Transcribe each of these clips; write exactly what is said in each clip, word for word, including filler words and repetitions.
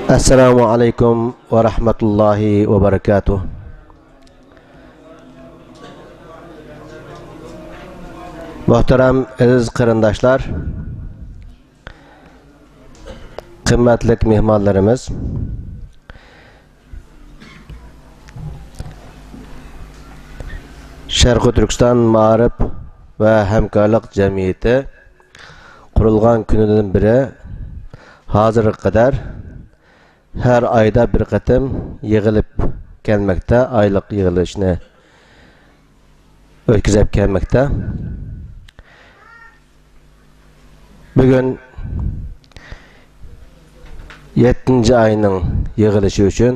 ئەسسالامۇ ئەلەيكۇم ۋە رەھمەتۇللاھى ۋە بەرىكاتۇھ. مۆھتەرەم ئەزىز قېرىنداشلار، قىممەتلىك مېھمانلىرىمىز، شەرقىي تۈركىستان مائارىپ ۋە ھەمكارلىق جەمئىيىتى قۇرۇلغان كۈنىدىن بېرى ھازىرغا قەدەر ھەر ئايدا بىر قېتىم يىغىلىپ كەلمەكتە، ئايلىق يىغىلىشنى ئۆتكۈزۈپ كەلمەكتە. بۈگۈن يەتتىنچى ئاينىڭ يىغىلىشى ئۈچۈن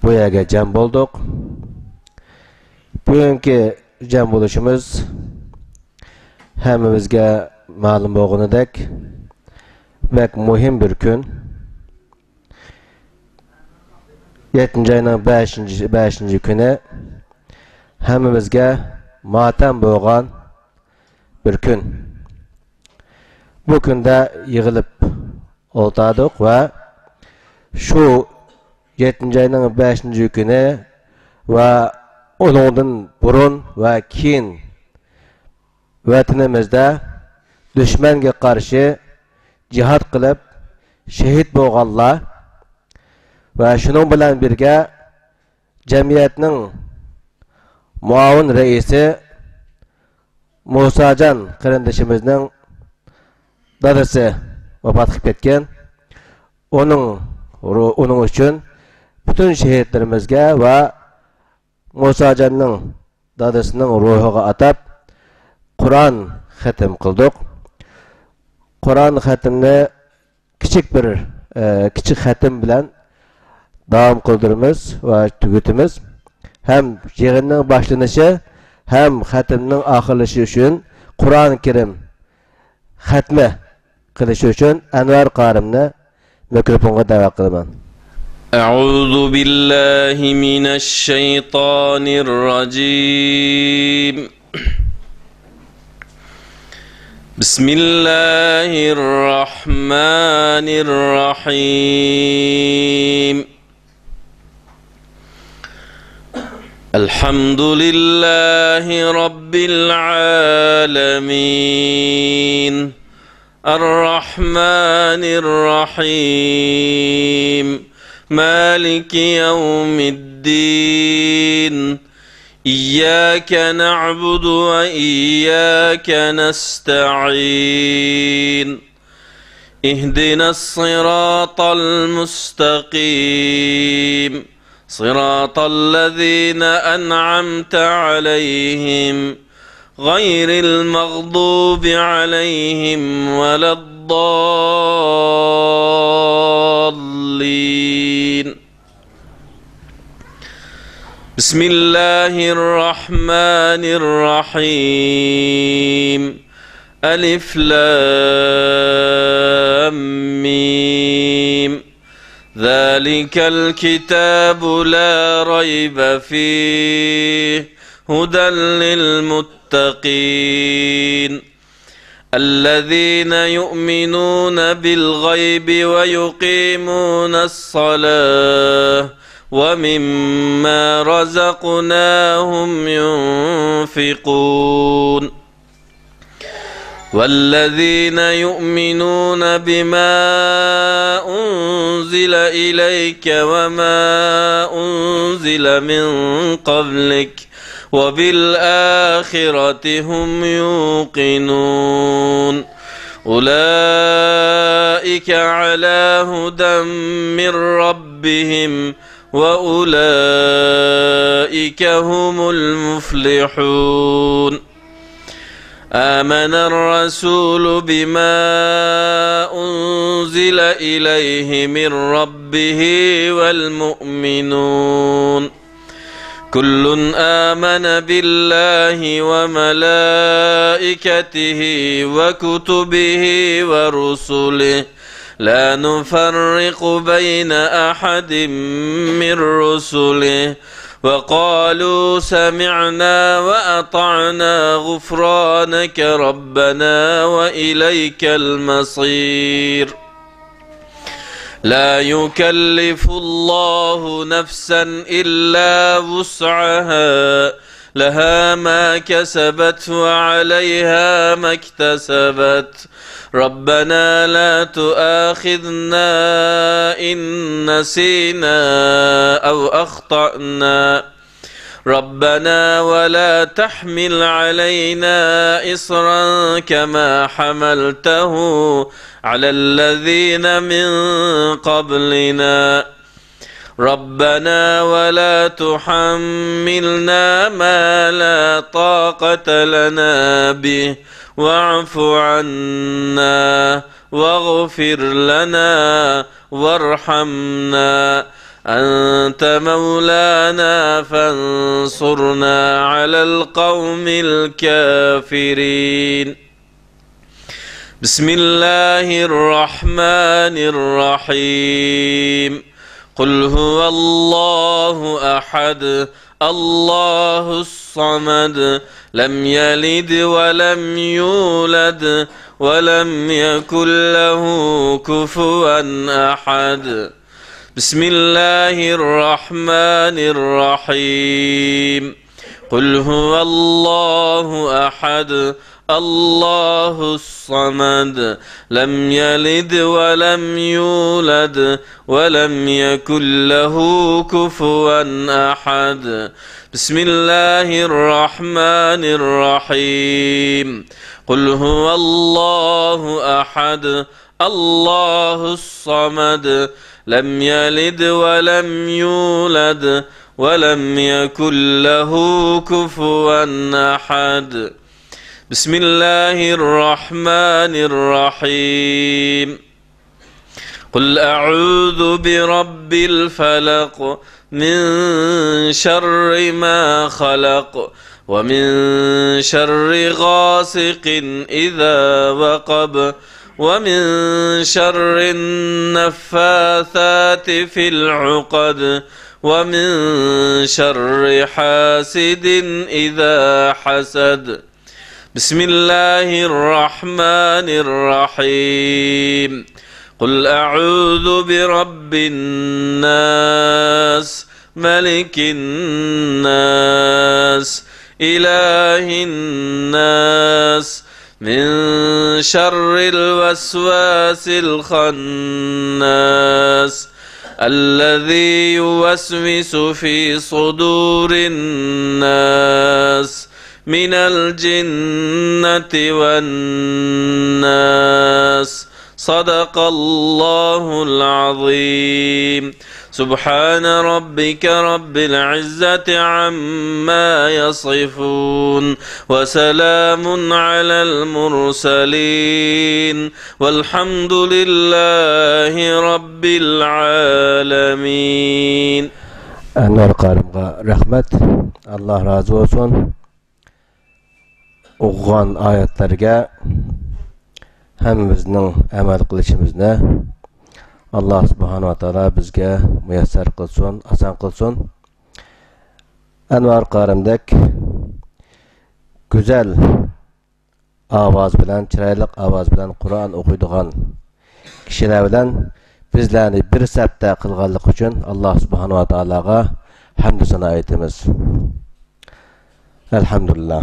بۇ يەرگە جەم بولدۇق. بۈگۈنكى جەم بولۇشىمىز ھەممىمىزگە مەلۇم بولغىنىدەك بەك مۇھىم بىر كۈن. يەتتىنچى ئاينىڭ بەشىنچى، بەشىنچى كۈنى ھەممىمىزگە ماتەم بولغان بىر كۈن. بۇ كۈندە يىغىلىپ ئولتۇردۇق ۋە شۇ يەتتىنچى ئاينىڭ بەشىنچى كۈنى ۋە ئۇنىڭدىن بۇرۇن ۋە كېيىن ۋەتىنىمىزدە دۈشمەنگە قارشى جىھاد قىلىپ شېھىت بولغانلار ۋە شۇنىڭ بىلەن بىرگە جەمئىيەتنىڭ مۇئاۋىن رەئىسى مۇساجان قېرىندىشىمىزنىڭ دادىسى ۋاپات قىلىپ كەتكەن. ئۇنىڭ، ئۇنىڭ ئۈچۈن پۈتۈن شېھىتلىرىمىزگە ۋە مۇساجاننىڭ دادىسىنىڭ روھىغا ئاتاپ قۇرئان خەتم قىلدۇق. قۇرئان خەتمنى كىچىك بىر، ئە، كىچىك خەتم بىلەن داۋام قىلدۇرىمىز ۋە تۈگىتىمىز. ھەم يىغىننىڭ باشلىنىشى ھەم خەتمنىڭ ئاخىرلىشىشى ئۈچۈن قۇرئان كەرىم خەتمە قىلىشى ئۈچۈن ئەنۋەر قارىمنى مىكروفونغا دەۋەت قىلىمەن. أعوذ بالله من الشيطان الرجيم. بسم الله الرحمن الرحيم. الحمد لله رب العالمين. الرحمن الرحيم. مالك يوم الدين. إياك نعبد وإياك نستعين. اهدنا الصراط المستقيم. صراط الذين أنعمت عليهم غير المغضوب عليهم ولا الضالين. بسم الله الرحمن الرحيم. ألف لام ميم. ذلك الكتاب لا ريب فيه هدى للمتقين. الذين يؤمنون بالغيب ويقيمون الصلاة ومما رزقناهم ينفقون. والذين يؤمنون بما أنزل إليك وما أنزل من قبلك وبالآخرة هم يوقنون. أولئك على هدى من ربهم وأولئك هم المفلحون. آمن الرسول بما أنزل إليه من ربه والمؤمنون. كل آمن بالله وملائكته وكتبه ورسله لا نفرق بين أحد من رسله وقالوا سمعنا وأطعنا غفرانك ربنا وإليك المصير. لا يكلف الله نفسا إلا وسعها، لها ما كسبت وعليها ما اكتسبت. ربنا لا تؤاخذنا إن نسينا أو أخطأنا. ربنا ولا تحمل علينا إصرا كما حملته على الذين من قبلنا. ربنا ولا تحملنا ما لا طاقة لنا به واعف عنا واغفر لنا وارحمنا أنت مولانا فانصرنا على القوم الكافرين. بسم الله الرحمن الرحيم. قل هو الله أحد، الله الصمد، لم يلد ولم يولد، ولم يكن له كفوا أحد. بسم الله الرحمن الرحيم. قل هو الله أحد، الله الصمد، لم يلد ولم يولد، ولم يكن له كفوا أحد. بسم الله الرحمن الرحيم. قل هو الله أحد، الله الصمد، لم يلد ولم يولد، ولم يكن له كفوا أحد. بسم الله الرحمن الرحيم. قل أعوذ برب الفلق، من شر ما خلق، ومن شر غاسق إذا وقب، ومن شر النفاثات في العقد، ومن شر حاسد إذا حسد. بسم الله الرحمن الرحيم. قل أعوذ برب الناس، ملك الناس، إله الناس، من شر الوسواس الخناس، الذي يوسوس في صدور الناس، من الجنة والناس. صدق الله العظيم. سبحان ربك رب العزة عما يصفون. وسلام على المرسلين. والحمد لله رب العالمين. ئەنۋەر قارىمغا رەھمەت. ئاللا رازى بولسۇن. ئوقۇغان ئايەتلەرگە ھەممىمىزنىڭ ئەمەل قىلىشىمىزنى ئاللا سۇبھانەھۇ ۋە تائالا بىزگە مۇيەسسەر قىلسۇن، ئاسان قىلسۇن. ئەنۋەر قارىمدەك گۈزەل ئاۋاز بىلەن، چىرايلىق ئاۋاز بىلەن قۇرئان ئوقۇيدىغان كىشىلەر بىلەن بىزلەرنى بىر سەپتە قىلغانلىقى ئۈچۈن ئاللا سۇبھانەھۇ ۋە تائالاغا ھەمدۇ سانا ئېيتىمىز. ئەلھەمدۇلىللا.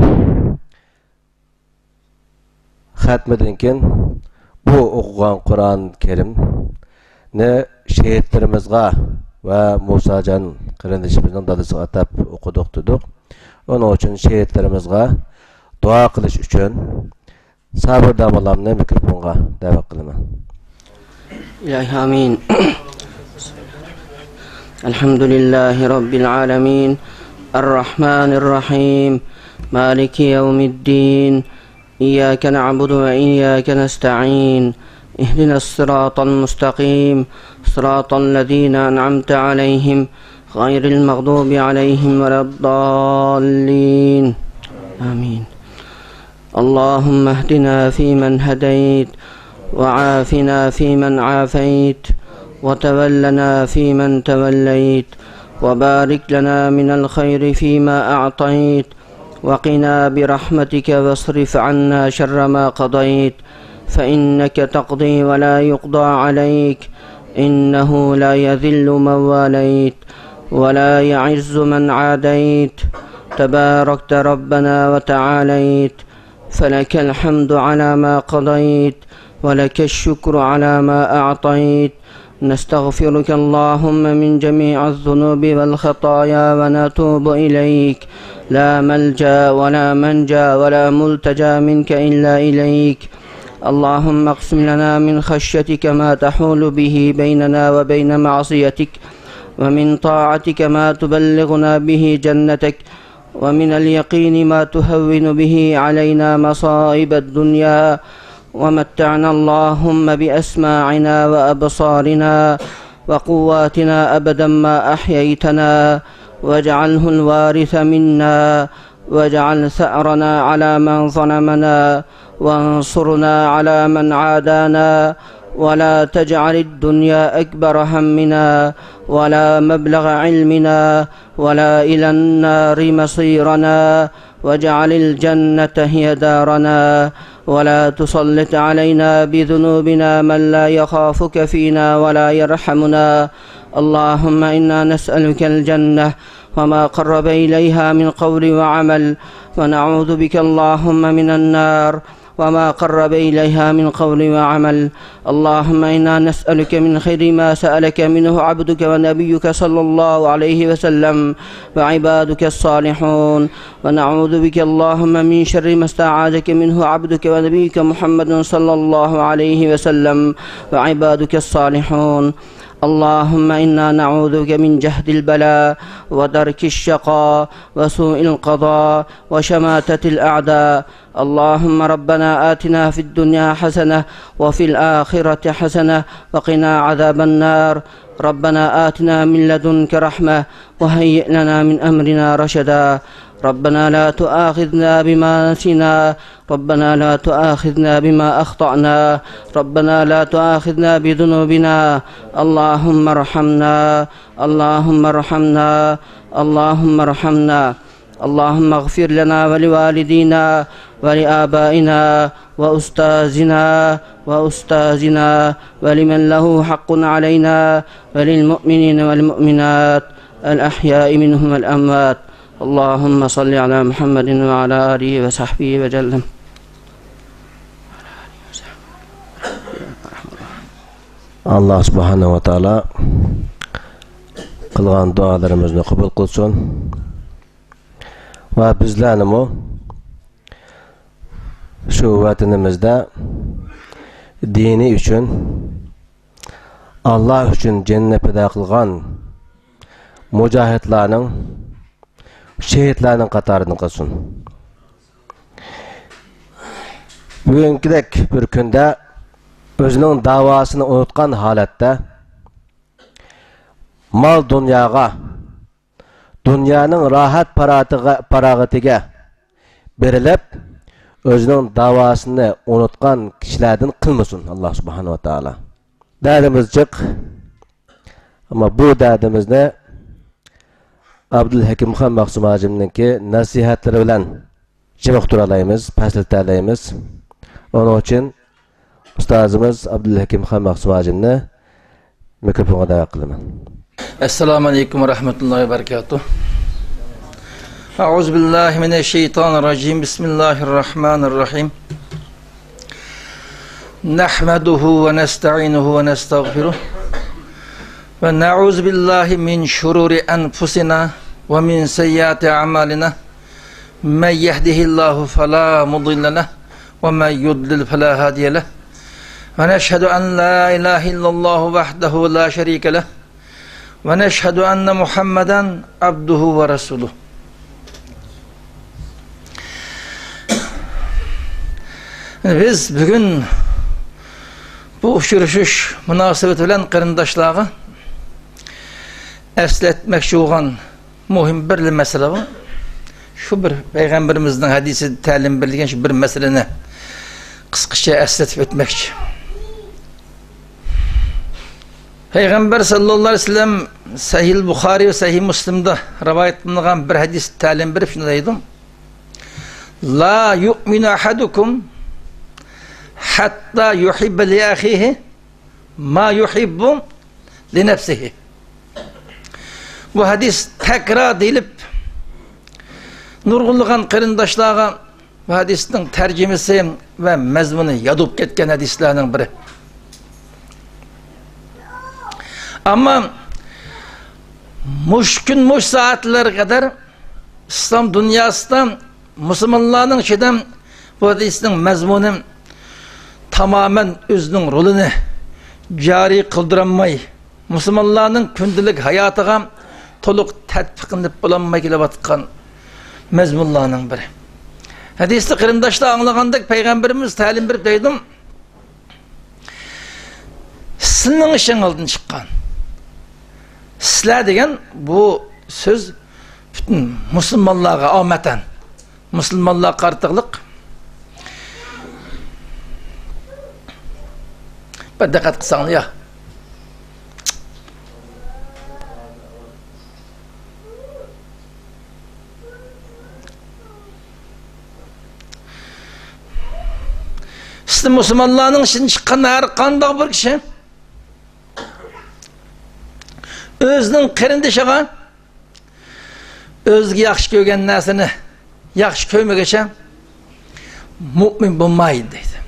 خەتمىدىن كېيىن بۇ ئوقۇغان قۇرئان كەرىمنى شېھىتلىرىمىزغا ۋە مۇساجان قېرىندىشىمىزنىڭ دادىسىغا ئاتاپ ئوقۇدۇق دېدۇق. ئۇنىڭ ئۈچۈن شېھىتلىرىمىزغا دۇئا قىلىش ئۈچۈن سابىر داموللامنى مىكروفونغا دەۋەت قىلىمەن. إلهي آمين. الحمد لله رب العالمين، الرحمن الرحيم، مالك يوم الدين، إياك نعبد وإياك نستعين، اهدنا الصراط المستقيم، صراط الذين أنعمت عليهم، غير المغضوب عليهم ولا الضالين. آمين. اللهم اهدنا فيمن هديت، وعافنا فيمن عافيت، وتولنا فيمن توليت، وبارك لنا من الخير فيما أعطيت، وقنا برحمتك واصرف عنا شر ما قضيت، فإنك تقضي ولا يقضى عليك، إنه لا يذل من واليت ولا يعز من عاديت، تباركت ربنا وتعاليت، فلك الحمد على ما قضيت ولك الشكر على ما أعطيت. نستغفرك اللهم من جميع الذنوب والخطايا ونتوب إليك، لا ملجأ ولا منجا ولا ملتجا منك إلا إليك. اللهم اقسم لنا من خشيتك ما تحول به بيننا وبين معصيتك، ومن طاعتك ما تبلغنا به جنتك، ومن اليقين ما تهون به علينا مصائب الدنيا، ومتعنا اللهم بأسماعنا وأبصارنا وقواتنا أبدا ما أحييتنا، واجعله الوارث منا، واجعل ثأرنا على من ظلمنا، وانصرنا على من عادانا، ولا تجعل الدنيا أكبر همنا، ولا مبلغ علمنا، ولا إلى النار مصيرنا، واجعل الجنة هي دارنا، ولا تسلط علينا بذنوبنا من لا يخافك فينا ولا يرحمنا. اللهم إنا نسألك الجنة وما قرب إليها من قول وعمل، ونعوذ بك اللهم من النار وما قرب إليها من قول وعمل. اللهم إنا نسألك من خير ما سألك منه عبدك ونبيك صلى الله عليه وسلم وعبادك الصالحون، ونعوذ بك اللهم من شر ما استعاذك منه عبدك ونبيك محمد صلى الله عليه وسلم وعبادك الصالحون. اللهم إنا نعوذ بك من جهد البلاء ودرك الشقاء وسوء القضاء وشماتة الأعداء. اللهم ربنا آتنا في الدنيا حسنة وفي الآخرة حسنة وقنا عذاب النار. ربنا آتنا من لدنك رحمة وهيئ لنا من أمرنا رشدا. ربنا لا تؤاخذنا بما نسينا. ربنا لا تؤاخذنا بما أخطأنا. ربنا لا تؤاخذنا بذنوبنا. اللهم ارحمنا. اللهم ارحمنا. اللهم ارحمنا. اللهم اغفر لنا ولوالدينا ولآبائنا وأستاذنا وأستاذنا ولمن له حق علينا وللمؤمنين والمؤمنات الأحياء منهم والأموات. اللهم صل على محمد وعلى آله وصحبه وسلم. ئاللا سۇبھانەھۇ ۋە تائالا قىلغان دۇئالىرىمىزنى قوبۇل قىلسۇن. ۋە بىزلەرنىمۇ شۇ ۋەتىنىمىزدە دىنى ئۈچۈن، ئاللا ئۈچۈن جېنىنى پىدا قىلغان مۇجاھىدلارنىڭ، شېھىتلارنىڭ قاتارىدىن قىلسۇن. بۈگۈنكىدەك بىر كۈندە ئۆزىنىڭ داۋاسىنى ئۇنتۇغان ھالەتتە مال دۇنياغا، دۇنيانىڭ راھەت پاراغىتىگە، پاراغىتىگە بېرىلىپ، ئۆزىنىڭ داۋاسىنى ئۇنتۇغان كىشىلەردىن قىلمىسۇن ئاللا سۇبھانەھۇ ۋە تائالا. دەردىمىز جىق، ئەمما بۇ دەردىمىزنى ئابدۇلھەكىمخان مەخسۇم ھاجىمنىڭكى نەسىھەتلىرى بىلەن چېنىقتۇرالايمىز، پەسلىتەلەيمىز. ئۇنىڭ ئۈچۈن ئۇستازىمىز ئابدۇلھەكىمخان مەخسۇم ھاجىمنى مىكروفونغا دەۋەت قىلىمەن. ئەسسالامۇ ئەلەيكۇم ۋە رەھمەتۇللاھى ۋە بەرىكاتۇھ. أعوذ بالله من الشيطان الرجيم. بسم الله الرحمن الرحيم. نحمده ونستعينه ونستغفره، ونعوذ بالله من شرور أنفسنا ومن سيئات أعمالنا. من يهده الله فلا مضل له، ومن يضلل فلا هادي له. ونشهد أن لا إله إلا الله وحده لا شريك له، ونشهد أن محمدا عبده ورسوله. بىز بۈگۈن بۇ ئۇچرىشىش مۇناسىۋىتى بىلەن قېرىنداشلارغا ئەسلەتمەكچى بولغان مۇھىم بىرلا مەسىلە بار. شۇ بىر پەيغەمبىرىمىزنىڭ ھەدىسىدە تەلىم بېرىلگەن شۇ بىر مەسىلىنى قىسقىچە ئەسلىتىپ ئۆتمەكچى. پەيغەمبەر ساللاللاھۇ ئەلەيھى ۋەسەللەم سەھىھ بۇخارىي ۋە سەھىھ مۇسلىمدا رىۋايەت قىلىنغان بىر ھەدىستە تەلىم بېرىپ شۇنداق دەيدۇ: لا يؤمن أحدكم حتى يحب لأخيه ما يحب لنفسه. بۇ ھەدىس تەكرار دېيىلىپ، نۇرغۇنلىغان قېرىنداشلارغا بۇ ھەدىسنىڭ تەرجىمىسى ۋە مەزمۇنى ياد بولۇپ كەتكەن ھەدىسلەرنىڭ بىرى. ئەمما مۇشۇ كۈن، مۇشۇ سائەتلەرگە قەدەر ئىسلام دۇنياسىدا مۇسۇلمانلارنىڭ ئىچىدە بۇ ھەدىسنىڭ مەزمۇنى تامامەن ئۆزىنىڭ رولىنى جارى قىلدۇرالماي، مۇسۇلمانلارنىڭ كۈندىلىك ھاياتىغا تولۇق تەتبىقلىنىپ بولالماي كېلىۋاتقان مەزمۇنلارنىڭ بىرى. ھەدىستە قېرىنداشلار ئاڭلىغاندەك، پەيغەمبىرىمىز تەلىم بېرىپ دەيدۇ، سىلىنىڭ ئىشىڭىزدىن چىققان. سىلەر دېگەن بۇ سۆز پۈتۈن مۇسۇلمانلارغا ئامەتەن، مۇسۇلمانلارغا قارىتىلىق. بىر دىققەت قىلساڭلار يا. سىز مۇسۇلمانلارنىڭ ئىچىدىن چىققان ھەر قانداق بىر كىشى ئۆزىنىڭ قېرىندىشىغا ئۆزىگە ياخشى كۆرگەن نەرسىنى ياخشى كۆرمىگۈچە مۇئمىن بولمايدۇ دەيدۇ.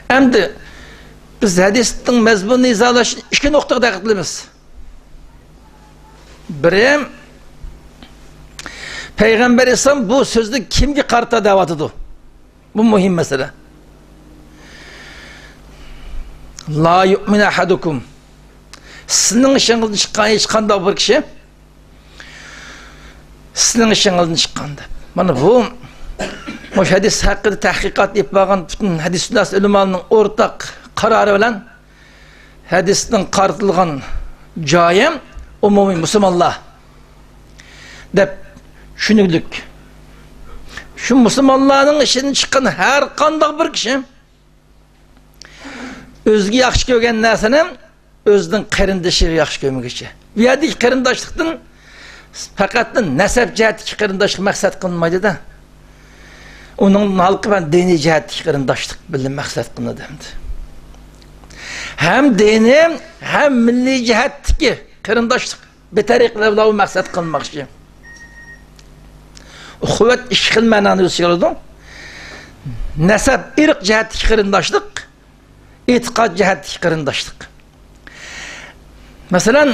ئەمدى بىز ھەدىسنىڭ مەزمۇنىنى ئىزاھلاش ئىككى نۇقتىغا دىققەت قىلىمىز. بىرى، پەيغەمبەر ئەلەيھىسسالام بۇ سۆزنى كىمگە قارىتا دەۋاتىدۇ؟ بۇ مۇھىم مەسىلە. لا يؤمن أحدكم. سىزنىڭ ئىشىڭىزدىن چىققان ھېچقانداق بىر كىشى سىزنىڭ ئىشىڭىزدىن چىققان دەپ. مانا بۇ، مۇشۇ ھەدىس ھەققىدە تەھقىقات ئېلىپ بارغان پۈتۈن ھەدىسشۇناس ئۆلىمالارنىڭ ئورتاق قارارى بىلەن ھەدىسنىڭ قارىتىلغان جايى ئومۇمىي مۇسۇلمانلار دەپ چۈشىنىلىك. شۇ مۇسۇلمانلارنىڭ ئىچىدىن چىققان ھەر قانداق بىر كىشى ئۆزىگە ياخشى كۆرگەن نەرسىنى ئۆزىنىڭ قېرىندىشىغا ياخشى كۆرمىگۈچە. بۇ يەردىكى قېرىنداشلىقتىن پەقەتلا نەسەب جەھەتتىكى قېرىنداشلىق مەقسەت قىلىنمايدۇ-دە. ئۇنىڭ ھالقىپ دىنىي جەھەتتىكى قېرىنداشلىق بىلەن مەقسەت قىلىنىدۇ ئەمدى. ھەم دىنىي، ھەم مىللىي جەھەتتىكى قېرىنداشلىق بىر تەرىقىلەر بىلەن مەقسەت قىلماقچى. ئۇخۇۋەت ئىككى خىل مەنانى ئۆز ئىچىگە ئالىدۇ. نەسەب، ئىرق جەھەتتىكى قېرىنداشلىق، ئېتىقاد جەھەتتىكى قېرىنداشلىق. مەسىلەن،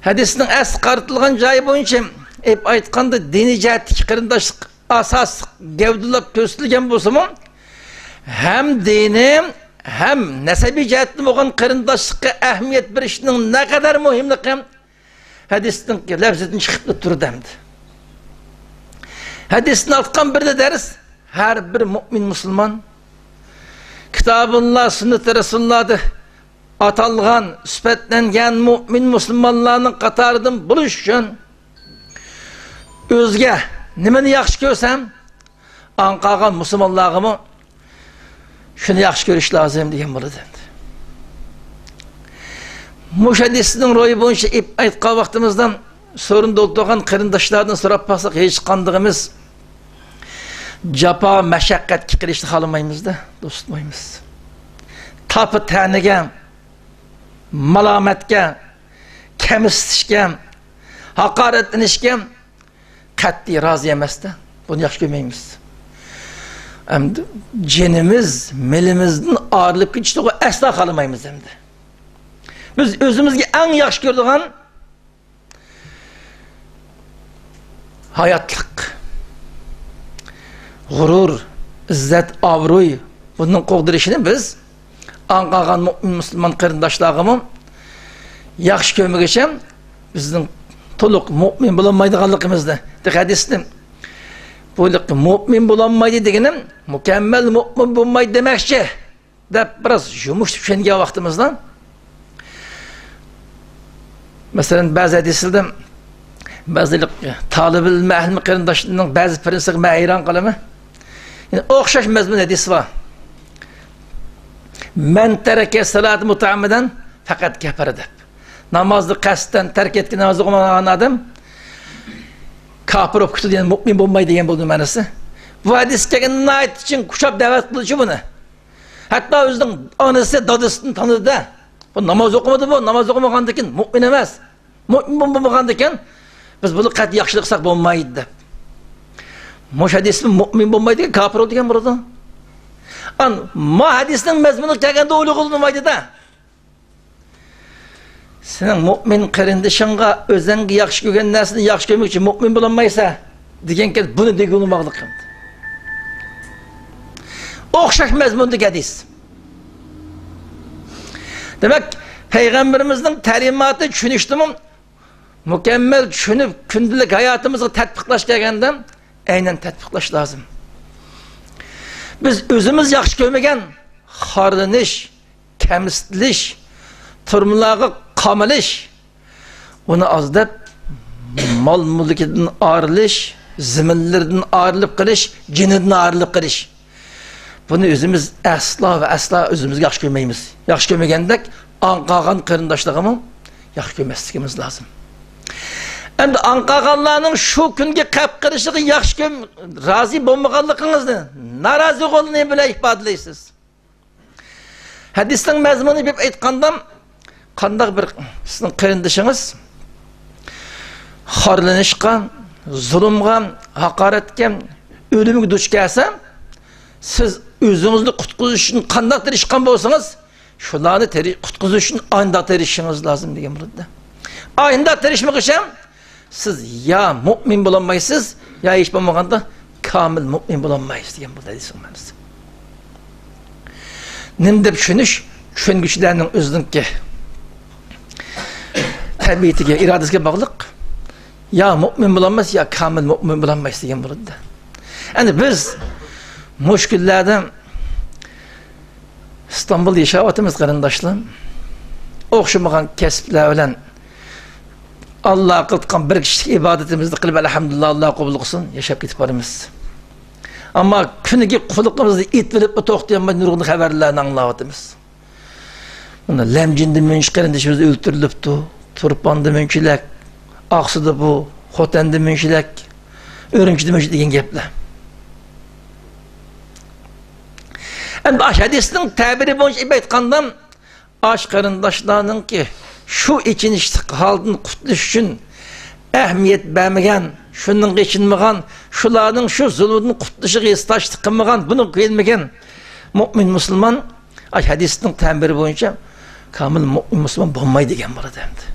ھەدىسنىڭ ئەسلى قارىتىلغان جايى بويىچە ئېلىپ ئېيتقاندا، دىنىي جەھەتتىكى قېرىنداشلىق ئاساسلىق گەۋدىلەپ كۆرسىتىلگەن بولسىمۇ، ھەم دىنىي، ھەم نەسەبىي جەھەتتىن بولغان قېرىنداشلىققا ئەھمىيەت بېرىشنىڭ نەقەدەر مۇھىملىقى ھەدىستىن، لەپزىدىن چىقىپ تۇرىدۇ ئەمدى. ھەدىستىن ئارتقان بىردە دەرس، ھەر بىر مۇئمىن مۇسۇلمان كىتابۇللا، سۈننىتى رەسۇلۇللادا ئاتالغان، سۈپەتلەنگەن مۇئمىن مۇسۇلمانلارنىڭ قاتارىدىن بولۇش ئۈچۈن ئۆزىگە نېمىنى ياخشى كۆرسەم، ئاڭ قالغان مۇسۇلمانلارغىمۇ شۇنى ياخشى كۆرۈش لازىم دېگەن بولىدۇ ئەمدى. مۇشۇ ھەدىسنىڭ روھى بويىچە ئېيتقان ۋاقتىمىزدا سورۇندا ئولتۇرغان قېرىنداشلاردىن سوراپ باقساق، ھېچقاندىقىمىز جاپا، مەشەققەتكە قېلىشنى خالىمايمىز-دە، دوست تۇتمايمىز. تاپا تەنىگە، مالامەتكە، كەمسىتىشكە، ھاقارەتلىنىشكە قەتئىي رازى ئەمەس-دە. بۇنى ياخشى كۆرمەيمىز. ئەمدى جېنىمىز، مېلىمىزدىن ئايرىلىپ كېتىشنى ئەسلا خالىمايمىز ئەمدى. بىز ئۆزىمىزگە ئەڭ ياخشى كۆرىدىغان ھاياتلىق، غۇرۇر، ئىززەت، ئابرۇي، بۇنىڭ قوغدىلىشىنى بىز ئاڭ قالغان مۇئمىن مۇسۇلمان قېرىنداشلارغىمۇ ياخشى كۆرمىگۈچە بىزنىڭ تولۇق مۇئمىن بولالمايدىغانلىقىمىزنى، ھەدىسنى، بۇ مۇئمىن بولالمايدۇ دېگىنىم مۇكەممەل مۇئمىن بولمايدۇ دېمەكچى دەپ بىراز يۇمشىتىپ چۈشەنگەن ۋاقتىمىزدا، مەسىلەن، بەزى ھەدىسلەردە بەزى تالىبىل ئىلمى ئەھلى قېرىنداشلىرىنىڭ بەزى پىرىنسىپىغا مەن ھەيران قالىمەن. يەنە ئوخشاش مەزمۇن ھەدىس بار. مەن تەرەكە سالاتە مۇتەئەممىدەن پەقەت كەفەرە دەپ. نامازنى قەستەن تەرك ئەتكەن، نامازنى ئوقۇمىغان ئادەم كاپىر بولۇپ كېتىدۇ، يەنى مۇئمىن بولمايدۇ دېگەن بولدى مەنىسى. بۇ ھەدىسكە كەلگەن ناھايىتى چىڭ قۇچاپ دەۋەت قىلىشى بۇنى. ھەتتا ئۆزىنىڭ ئانىسى، دادىسىنى تونۇدى-دە. بۇ ناماز ئوقۇمىدى بۇ، ناماز ئوقۇمىغاندىكىن مۇئمىن ئەمەس. مۇئمىن بولمىغاندىكىن بىز بۇنى قەتئىي ياخشى قىلساق بولمايدۇ دەپ. مۇشۇ ھەدىستىن مۇئمىن بولمايدىكەن، كاپىر دېگەن بولىدۇ. ئان، ما ھەدىسنىڭ مەزمۇنىغا كەلگەندە ئويلىغىلى بولمايدۇ-دە. سېنىڭ مۇئمىن قېرىندىشىڭغا ئۆزۈڭگە ياخشى كۆرگەن نەرسىنى ياخشى كۆرمەكچى مۇئمىن بولالمايسەن دېگەنكەن، بۇنى دېگىلى بولمايدىغان. ئوخشاش مەزمۇندىكى ھەدىس. دېمەك، پەيغەمبىرىمىزنىڭ تەلىماتى چۈشىنىشتىمۇ مۇكەممەل چۈشىنىپ، كۈندىلىك ھاياتىمىزغا تەتبىقلاش كەلگەندە، ئەينەن تەتبىقلاش لازىم. بىز ئۆزىمىز ياخشى كۆرمىگەن خارلىنىش، كەمسىتىلىش، تۈرمىلەرگە قامىلىش، ئۇنى ئاز دەپ، مال مۈلكىدىن ئايرىلىش، زېمىنلىرىدىن ئايرىلىپ قېلىش، جېنىدىن ئايرىلىپ قېلىش. بۇنى ئۆزىمىز ئەسلا ۋە ئەسلا ئۆزىمىزگە ياخشى كۆرمەيمىز. ياخشى كۆرمىگەندەك، ئاڭ قالغان قېرىنداشلارغىمۇ ياخشى كۆرمەسلىكىمىز لازىم. ئەمدى ئاڭ قالغانلارنىڭ شۇ كۈنگە قەپ قېلىشىغا ياخشى كۆر-، رازى بولمىغانلىقىڭىزنى، نارازى بولغىنىنى بىلەن ئىپادىلەيسىز. ھەدىسنىڭ مەزمۇنى دەپ ئېيتقاندا، قانداق بىر سىزنىڭ قېرىندىشىڭىز خارلىنىشقا، زۇلۇمغا، ھاقارەتكە، ئۆلۈمگە دۇچ كەلسە، سىز ئۆزىڭىزنى قۇتقۇزۇش ئۈچۈن قانداق تىرىشقان بولسىڭىز، شۇلارنى تىرى-، قۇتقۇزۇش ئۈچۈن ئانداق تىرىشىشىڭىز لازىم دېگەن بولىدۇ. ئانداق تىرىشمىغۇچە سىز يا مۇئمىن بولالمايسىز، يا ھېچ بولمىغاندا كامىل مۇئمىن بولالمايسىز دېگەن بولدى ھەدىسنىڭ مەنىسى. نېمە دەپ چۈشىنىش؟ چۈشەنگۈچىلەرنىڭ ئۆزىنىڭكى تەبىئىتىگە، ئىرادىسىگە باغلىق. يا مۇئمىن بولالمايسىز، يا كامىل مۇئمىن بولالمايسىز دېگەن بولىدۇ. ئەنە بىز مۇشۇ كۈنلەردە ئىستانبۇلدا ياشاۋاتىمىز، قېرىنداشلار. ئوخشىمىغان كەسىپلەر بىلەن ئاللاغا قىلىۋاتقان بىر كىشىلىك ئىبادىتىمىزنى قىلىپ، ئەلھەمدۇلىللا، ئاللا قوبۇل قىلسۇن، ياشاپ كېتىپ بارىمىز. ئەمما كۈنىگە قۇلىقىمىزنى ئېتىۋېلىپ، توختىيالماي نۇرغۇن خەۋەرلەرنى ئاڭلاۋاتىمىز. مانا لەمجىندە مۇنچە قېرىندىشىمىز ئۆلتۈرۈلۈپتۇ، تۇرپاندا مۇنچىلەك، ئاقسۇدا بۇ، خوتەندە مۇنچىلەك، ئۈرۈمچىدە مۇنچە دېگەن گەپلەر. ئەمدى ئاشۇ ھەدىسنىڭ تەبىرى بويىچە ئېيتقاندا، ئاشۇ قېرىنداشلارنىڭكى شۇ ئېچىنىشلىق ھالدىن قۇتۇلۇش ئۈچۈن ئەھمىيەت بەرمىگەن، شۇنىڭغا ئېچىنمىغان، شۇلارنىڭ شۇ زۇلمىدىن قۇتۇلۇشىغا ھېسداشلىق قىلمىغان، بۇنىڭغا كۆيۈنمىگەن مۇئمىن مۇسۇلمان، ئاشۇ ھەدىستىن تەبىرى بويىچە كامىل مۇئمىن مۇسۇلمان بولمايدۇ دېگەن بولىدۇ ئەمدى.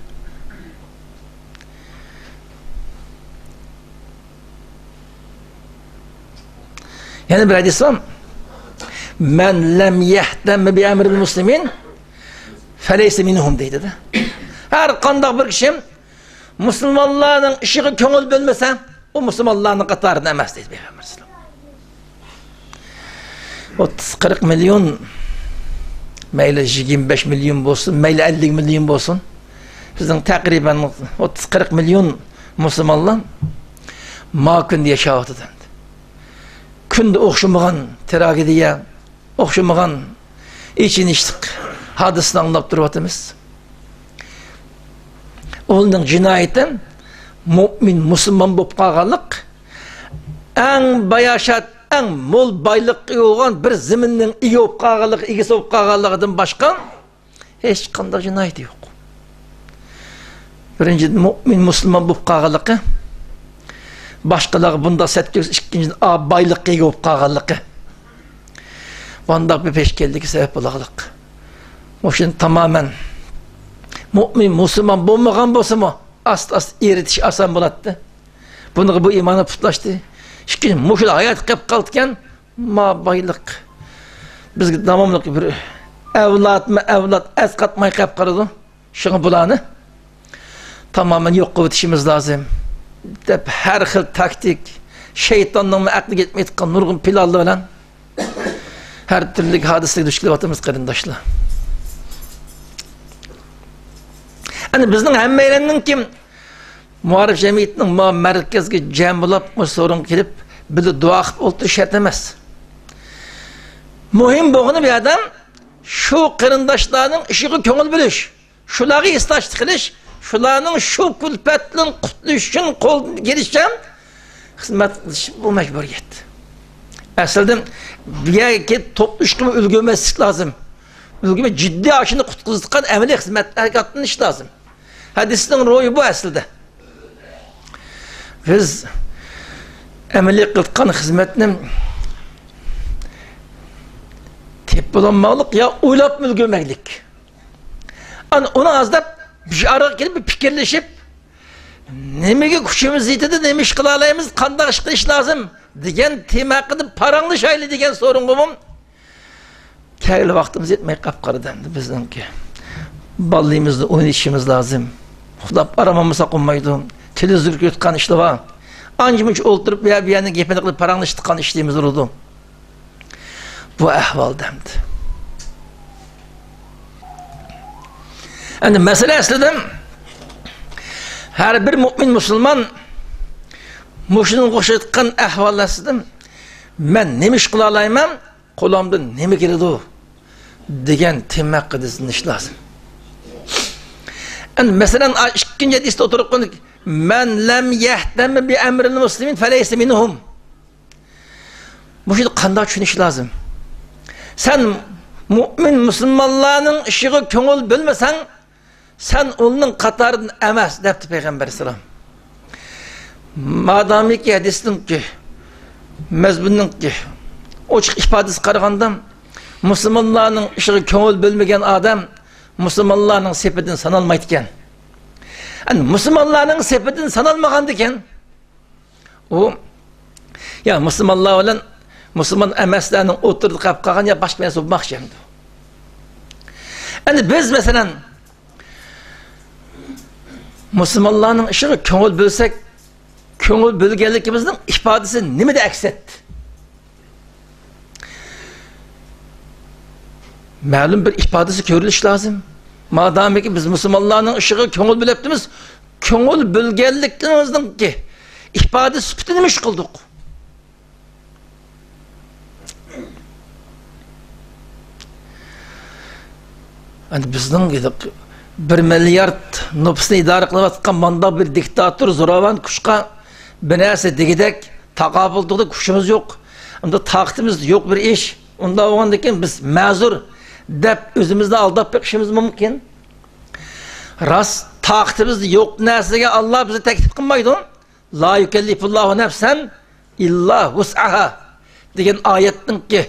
يەنە بىر ھەدىس بار. مەن لەم يەھتەم بىئەمرىل مۇسلىمىن فەلەيسە مىنھۇم دەيدۇ-دە. ھەر قانداق بىر كىشى مۇسۇلمانلارنىڭ ئىشىغا كۆڭۈل بۆلمىسە، ئۇ مۇسۇلمانلارنىڭ قاتارىدا ئەمەس دەيدۇ پەيغەمبەر ئەلەيھىسسالام. ئوتتۇز قىرىق مىليون، مەيلى يىگىرمە بەش مىليون بولسۇن، مەيلى ئەللىك مىليون بولسۇن، بىزنىڭ تەقرىبەن ئوتتۇز قىرىق مىليون مۇسۇلمانلار ما كۈندە ياشاۋاتىدۇ. كۈندە ئوخشىمىغان تراگېدىيە، ئوخشىمىغان ئېچىنىشلىق ھادىسىنى ئاڭلاپ تۇرۇۋاتىمىز. ئۇنىڭ جىنايىتى مۇئمىن مۇسۇلمان بولۇپ قالغانلىق، ئەڭ باياشات، ئەڭ مول بايلىققا ئىگە بولغان بىر زېمىننىڭ ئىگە بولۇپ قالغانلىقى، ئىگىسى بولۇپ قالغانلىقىدىن باشقا ھېچقانداق جىنايىتى يوق. بىرىنچىدىن، مۇئمىن مۇسۇلمان بولۇپ قالغانلىقى، باشقىلارغا بۇنداق سەت كۆرسىتىش، ئىككىنچىدىن، ئا، بايلىققا ئىگە بولۇپ قالغانلىقى. بۇنداق بىر پېشكەللىككە سەۋەب بولغانلىق. مۇشۇنى تامامەن مۇئمىن مۇسۇلمان بولمىغان بولسىمۇ، ئاستا-ئاستا ئېرىتىش ئاسان بولاتتى. بۇنىڭغا بۇ ئىمانى پۇتلاشتى. ئىككىنچى، مۇشۇلا ھاياتى قېلىپ قالىدىكەن، ما بايلىق بىزگە داۋاملىق بىر ئەۋلادمۇ ئەۋلاد ئەسقاتماي قېلىپ قالىدۇ. شۇڭا بۇلارنى تامامەن يوق قىلىۋېتىشىمىز لازىم، دەپ ھەر خىل تاكتىك، شەيتاننىڭمۇ ئەقلىگە يەتمەيدىغان نۇرغۇن پىلانلار بىلەن ھەر تۈرلۈك ھادىسىلەرگە دۇچ كېلىۋاتىمىز، قېرىنداشلار. ئەنە بىزنىڭ ھەممەيلەننىڭكى مائارىپ جەمئىيىتىنىڭ ما مەركەزگە جەم بولاپ، مۇشۇ سورۇنغا كېلىپ، بىللە دۇئا قىلىپ ئولتۇرۇش شەرت ئەمەس. مۇھىم بولغىنى بۇ يەردە شۇ قېرىنداشلارنىڭ ئىشىغا كۆڭۈل بۆلۈش، شۇلارغا ھېسداشلىق قىلىش، شۇلارنىڭ شۇ كۈلپەتتىن قۇتۇلۇش ئۈچۈن قولدىن كېلىشىچە خىزمەت قىلىش، بۇ مەجبۇرىيەت. ئەسلىدە بۇ يەرگە كېلىپ توپلىشىشقىمۇ ئۈلگۈرمەسلىك لازىم. ئۈلگۈرمەي، جىددىي ئاشۇنى قۇتقۇزىدىغان ئەمەلىي خىزمەت ھەرىكەتلىنىش لازىم. ھەدىسنىڭ روھى بۇ ئەسلىدە. بىز ئەمەلىي قىلىۋاتقان خىزمەتنى تېپىپ بولالماقلىق يا ئويلاپمۇ ئۈلگۈرمەكلىك. ئانا ئۇنى ئازداپ، بىر ئارىغا كېلىپ، بىر پىكىرلىشىپ، نېمىگە كۈچىمىز يېتىدۇ، نېمە ئىش قىلالايمىز، قانداق ئىش قىلىش لازىم دېگەن تېما ھەققىدە پاراڭلىشايلى دېگەن سورۇنغىمۇ كەلگىلى ۋاقتىمىز يەتمەي قاپقالدى ئەمدى بىزنىڭكى. بالىلىرىمىزنى ئوينىتىشىمىز لازىم. ئۇخلاپ ئارام ئالمىساق بولمايدۇ. تېلېۋىزور كۆرۈۋاتقان ئىشلار بار. ئانچە-مۇنچە ئولتۇرۇپ، بۇ يەر، بۇ يەرنىڭ گېپىنى قىلىپ پاراڭلىشىدىغان ئىشلىرىمىز بولىدۇ. بۇ ئەھۋالدا ئەمدى. ئەمدى مەسىلە ئەسلىدە ھەر بىر مۇئمىن مۇسۇلمان مۇشۇنىڭغا ئوخشايدىغان ئەھۋال ئەسلىدە، مەن نېمە ئىش قىلالايمەن، قولۇمدىن نېمە كېلىدۇ دېگەن تېما ھەققىدە ئىزدىنىش لازىم. ئەمدى مەسىلەن، ئا، ئىككىنچى ھەدىستە ئوتتۇرىغا قويدۇق، مەن لەم يەھتەم بىئەمرىل مۇسلىمىن فەلەيسە مىنھۇم. مۇشۇنى قانداق چۈشىنىش لازىم؟ سەن مۇئمىن مۇسۇلمانلارنىڭ ئىشىغا كۆڭۈل بۆلمىسەڭ، سەن ئۇنىڭ قاتارىدىن ئەمەس، دەپتۇ پەيغەمبەر ئەلەيھىسسالام. مادامىكى ھەدىسنىڭكى، مەزمۇننىڭكى ئوچۇق ئىپادىسىگە قارىغاندا، مۇسۇلمانلارنىڭ ئىشىغا كۆڭۈل بۆلمىگەن ئادەم مۇسۇلمانلارنىڭ سېپىدىن سانالمايدىكەن. ئەمدى مۇسۇلمانلارنىڭ سېپىدىن سانالمىغاندىكەن، ئۇ يا مۇسۇلمانلار بىلەن مۇسۇلمان ئەمەسلەرنىڭ ئوتتۇرىدا قېلىپ قالغان يا باشقا بىر نەرسە بولماقچى ئەمدى. ئەمدى بىز، مەسىلەن، مۇسۇلمانلارنىڭ ئىشىغا كۆڭۈل بۆلسەك، كۆڭۈل بۆلگەنلىكىمىزنىڭ ئىپادىسى نېمىدە ئەكس ئەتتى؟ مەلۇم بىر ئىپادىسى كۆرۈلۈشى لازىم. مادامىكى بىز مۇسۇلمانلارنىڭ ئىشىغا كۆڭۈل بۆلۈۋاتىمىز، كۆڭۈل بۆلگەنلىكىمىزنىڭكى ئىپادە سۈپىتىنى نېمە ئىش قىلدۇق؟ ئەمدى بىزنىڭ بىر مىليارد نوپۇسنى ئىدارە قىلىۋاتقان مانداق بىر دىكتاتور، زوراۋان كۈچكە بىر نەرسە دېگۈدەك، تاقابىل تۇرغۇدەك كۈچىمىز يوق. ئەمدى تاقىتىمىز يوق بىر ئىش. ئۇنداق بولغاندىكىن بىز مەزۇر دەپ ئۆزىمىزنى ئالداپ بېقىشىمىز مۇمكىن. راست، تاقىتىمىز يوق نەرسىگە ئاللا بىزنى تەكلىپ قىلمايدۇ. لا يۇكەللىفۇللاھۇ نەفسەن ئىللا ۋۇسئەھا دېگەن ئايەتنىڭكى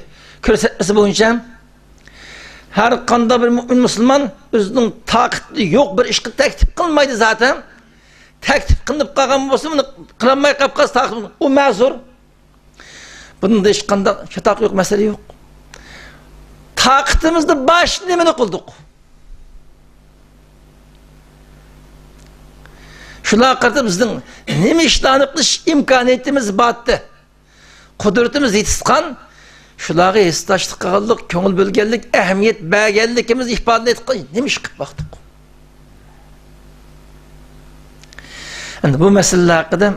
كۆرسەتمىسى بويىچە، ھەر قانداق بىر مۇئمىن مۇسۇلمان ئۆزىنىڭ تاقىتى يوق بىر ئىشقا تەكلىپ قىلمايدۇ زاتەن. تەكلىپ قىلىنىپ قالغان بولسا، بۇنى قىلالماي قاپقالسا، تاقىتى، ئۇ مەزۇر. بۇنىڭدا ھېچقانداق چاتاق يوق، مەسىلە يوق. تاقىتىمىزدا باشقا نېمىنى قىلدۇق؟ شۇلارغا قارىتا بىزنىڭ نېمە ئىشلارنى قىلىش ئىمكانىيىتىمىز بارتى؟ قۇدرىتىمىز يېتىشقان، شۇلارغا ھېسداشلىق قىلغانلىق، كۆڭۈل بۆلگەنلىك، ئەھمىيەت بەرگەنلىكىمىز ئىپادىلەيدىغان نېمە ئىش قىلىپ باقتۇق؟ ئەمدى بۇ مەسىلىلەر ھەققىدە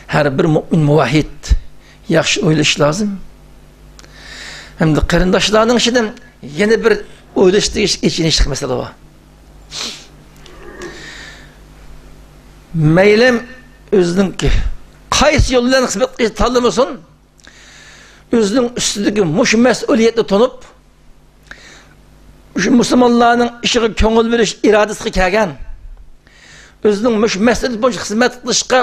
ھەر بىر مۇئمىن مۇۋەھھىد ياخشى ئويلىشى لازىم. ھەمدە قېرىنداشلارنىڭ ئىچىدە يەنە بىر ئويلىشىش تېگىشلىك، ئېچىنىشلىق مەسىلە بار. مەيلى ئۆزىنىڭكى قايسى يول بىلەن خىزمەت قىلىشنى تاللىمىسۇن، ئۆزىنىڭ ئۈستىدىكى مۇشۇ مەسئۇلىيەتنى تونۇپ، مۇشۇ مۇسۇلمانلارنىڭ ئىشىغا كۆڭۈل بۆلۈش ئىرادىسىگە كەلگەن، ئۆزىنىڭ مۇشۇ مەسئۇلىيەت بويىچە خىزمەت قىلىشقا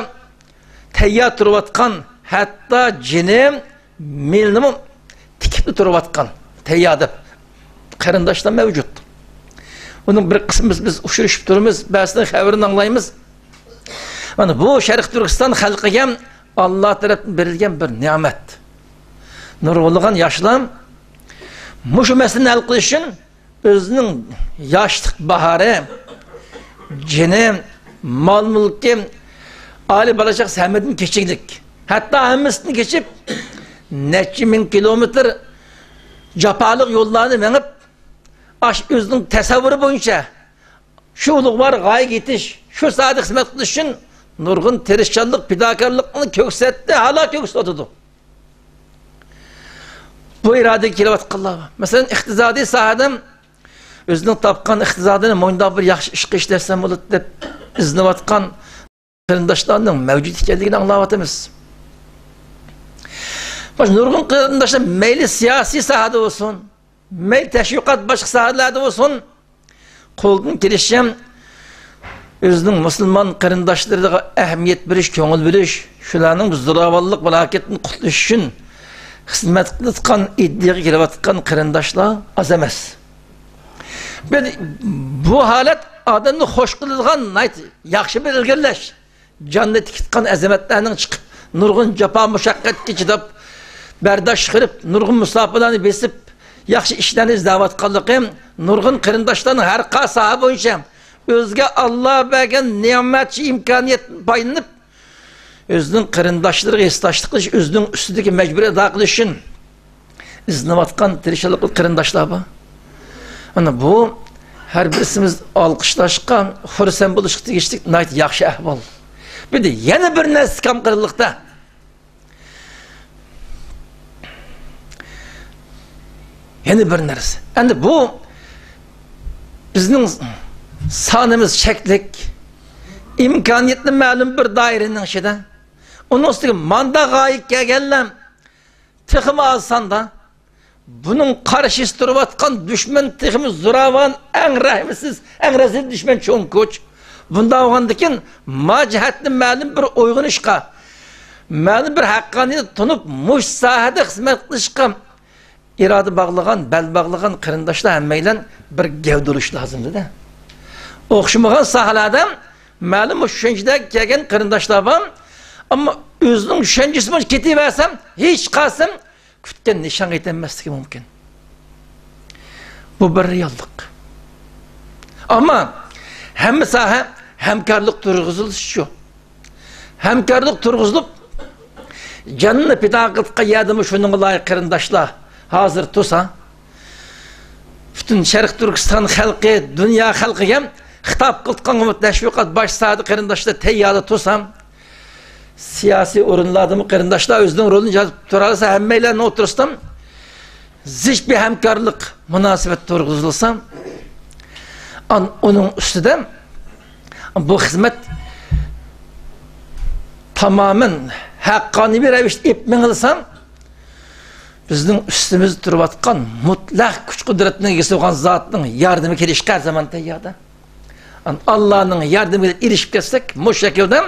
تەييار تۇرۇۋاتقان، ھەتتا جېنى، مېلىنىمۇ تىكىپلا تۇرۇۋاتقان، تەييار دەپ قېرىنداشلار مەۋجۇت. ئۇنىڭ بىر قىسمىمىز بىز ئۇچرىشىپ تۇرىمىز، بەزىدە خەۋىرىنى ئاڭلايمىز. مانا بۇ شەرقىي تۈركىستان خەلقىگە ئاللا تەرەپتىن بېرىلگەن بىر نېمەت. نۇرغۇنلىغان ياشلار مۇشۇ مەسىلىنى ھەل قىلىش ئۈچۈن ئۆزىنىڭ ياشلىق باھارى، جېنى، مال-مۈلكى، ئائىلە بالا-چاقىسى ھەممىدىن كېچىكلىك. ھەتتا ھەممىسىدىن كېچىپ، نەچچە مىڭ كىلومېتىر جاپالىق يوللارنى مېڭىپ، ئاشۇ ئۆزىنىڭ تەسەۋۋۇرى بويىچە شۇ ئۇلۇغۋار غايىگە يېتىش، شۇ ساھەدە خىزمەت قىلىش ئۈچۈن نۇرغۇن تىرىشچانلىق، پىداكارلىقنى كۆرسەتتى، ھالا كۆرسىتىۋاتىدۇ. بۇ ئىرادىگە كېلىۋاتقانلار بار. مەسىلەن، ئىقتىسادىي ساھەدە ئۆزىنىڭ تاپقان ئىقتىسادىنى مۇنداق بىر ياخشى ئىشقا ئىشلەتسەم بولىدۇ دەپ ئىزدىنىۋاتقان قېرىنداشلارنىڭ مەۋجۇت ئىكەنلىكىنى ئاڭلاۋاتىمىز. باشقا نۇرغۇن قېرىنداشلار مەيلى سىياسىي ساھەدە بولسۇن، مەيلى تەشۋىقات باشقا ساھەلەردە بولسۇن، قولدىن كېلىشىچە ئۆزىنىڭ مۇسۇلمان قېرىنداشلىرىغا ئەھمىيەت بېرىش، كۆڭۈل بۆلۈش، شۇلارنىڭ زوراۋانلىق ۋە ھالاكەتتىن قۇتۇلۇشى ئۈچۈن خىزمەت قىلىۋاتقان، ئىدىيەگە كېلىۋاتقان قېرىنداشلار ئاز ئەمەس. بۇ ھالەت ئادەمنى خوش قىلىدىغان ناھايىتى ياخشى بىر ئىلگىرىلەش. جاننى تىكىتقان ئەزىمەتلەرنىڭ چىقىپ، نۇرغۇن جاپا مۇشەققەتكە چىداپ، بەرداشلىق قىلىپ، نۇرغۇن مۇساپىلەرنى بېسىپ، ياخشى ئىشلارنى ئىزدەۋاتقانلىقى، نۇرغۇن قېرىنداشلارنىڭ ھەر قايسى ساھە بويىچە ئۆزىگە ئاللا بەرگەن نېمەت، شۇ ئىمكانىيەتتىن پايدىلىنىپ، ئۆزىنىڭ قېرىنداشلىرىغا ھېسداشلىق قىلىش، ئۆزىنىڭ ئۈستىدىكى مەجبۇرىيەت ئادا قىلىش ئۈچۈن ئىزدىنىۋاتقان تىرىشچانلىقلىق قېرىنداشلار بار. ئەنە بۇ ھەر بىرسىمىز ئالقىشلاشقا، خۇرسەن بولۇشقا تېگىشلىك ناھايىتى ياخشى ئەھۋال. بىر دە يەنە بىر نەرسە كام قىلىقتا. يەنە بىر نەرسە. ئەمدى بۇ بىزنىڭ سانىمىز چەكلىك، ئىمكانىيەتنى مەلۇم بىر دائىرىنىڭ ئىچىدە. ئۇنىڭ ئۈستىگە ماندا غايىب كەلگەنلەر تېخىمۇ ئاز ساندا. بۇنىڭ قارشىسى تۇرۇۋاتقان دۈشمەن تېخىمۇ زوراۋان، ئەڭ رەھىمسىز، ئەڭ رەزىل دۈشمەن چوڭ كۈچ. بۇنداق بولغاندىكىن، ما جەھەتتىن مەلۇم بىر ئويغىنىشقا، مەلۇم بىر ھەققانىيەتنى تونۇپ، مۇشۇ ساھەدە خىزمەت قىلىشقا ئىرادە باغلىغان، بەل باغلىغان قېرىنداشلار ھەممەيلەن بىر گەۋدە بولۇش لازىمدە. ئوخشىمىغان ساھەلەردە مەلۇم مۇشۇ چۈشەنچىدە كەلگەن قېرىنداشلار بار. ئەمما ئۆزىنىڭ چۈشەنچىسى بويىچە كېتىۋەرسەم، ھېچ قالسام، كۈتكەن نىشانغا يېتەلمەسلىكى مۇمكىن. بۇ بىر رېئاللىق. ئەمما ھەممە ساھە ھەمكارلىق تۇرغۇزۇلۇشى شۇ. ھەمكارلىق تۇرغۇزۇلۇپ، جانىنى پىدا قىلىدىغان يەردىمۇ شۇنىڭغا لايىق قېرىنداشلار ھازىر تۇرسا، پۈتۈن شەرقىي تۈركىستان خەلقى، دۇنيا خەلقىگە خىتاب قىلىدىغان تەشۋىقات باش ساھەدە قېرىنداشلار تەيياردا تۇرسا، سىياسىي ئورۇنلاردىمۇ قېرىنداشلار ئۆزىنىڭ رولىنى ئىجرا قىلىپ تۇرالىسا، ھەممەيلەرنىڭ ئوتتۇرىسىدا زىچ بىر ھەمكارلىق مۇناسىۋەت تۇرغۇزۇلسا، ئان-، ئۇنىڭ ئۈستىدە بۇ خىزمەت تامامەن ھەققانىي بىر رەۋىشتە ئېلىپ مېڭىلسا، بىزنىڭ ئۈستىمىزدە تۇرۇۋاتقان مۇتلەق كۈچ-قۇدرەتنىڭ ئىگىسى بولغان زاتنىڭ ياردىمى كېلىشكە ھەر زامان تەيياردا. ئاللانىڭ ياردىمىگە ئېرىشىپ كەتسەك، مۇشۇ شەكىلدە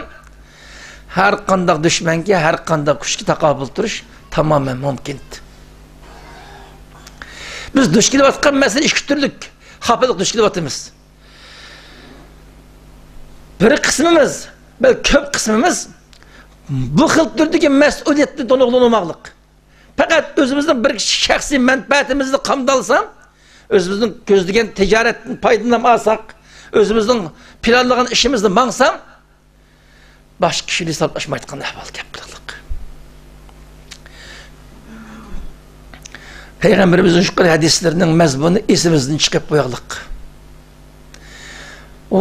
ھەر قانداق دۈشمەنگە، ھەر قانداق كۈچكە تاقابىل تۇرۇش تامامەن مۇمكىن. بىز دۇچ كېلىۋاتقان مەسىلە ئىككى تۈرلۈك خاپىلىق دۇچ كېلىۋاتىمىز. بىر قىسمىمىز، بەلكى كۆپ قىسمىمىز بۇ خىل تۈردىكى مەسئۇلىيەتنى تونۇقلىماقلىق. پەقەت ئۆزىمىزنىڭ بىر كىچىك شەخسىي مەنپەئەتىمىزنى قامدالسا، ئۆزىمىزنىڭ كۆزلىگەن تىجارەتتىن پايدىلىنىپ ئالساق، ئۆزىمىزنىڭ پىلانلىغان ئىشىمىزدا ماڭسا، باشقا كىشىلەر ھېسابلاشمايدىغان ئەھۋالغا كەپ قالدۇق. پەيغەمبىرىمىزنىڭ يۇقىرى ھەدىسلىرىنىڭ مەزمۇنىنى ئېسىمىزدىن چىقىرىپ قويايلىق. ئۇ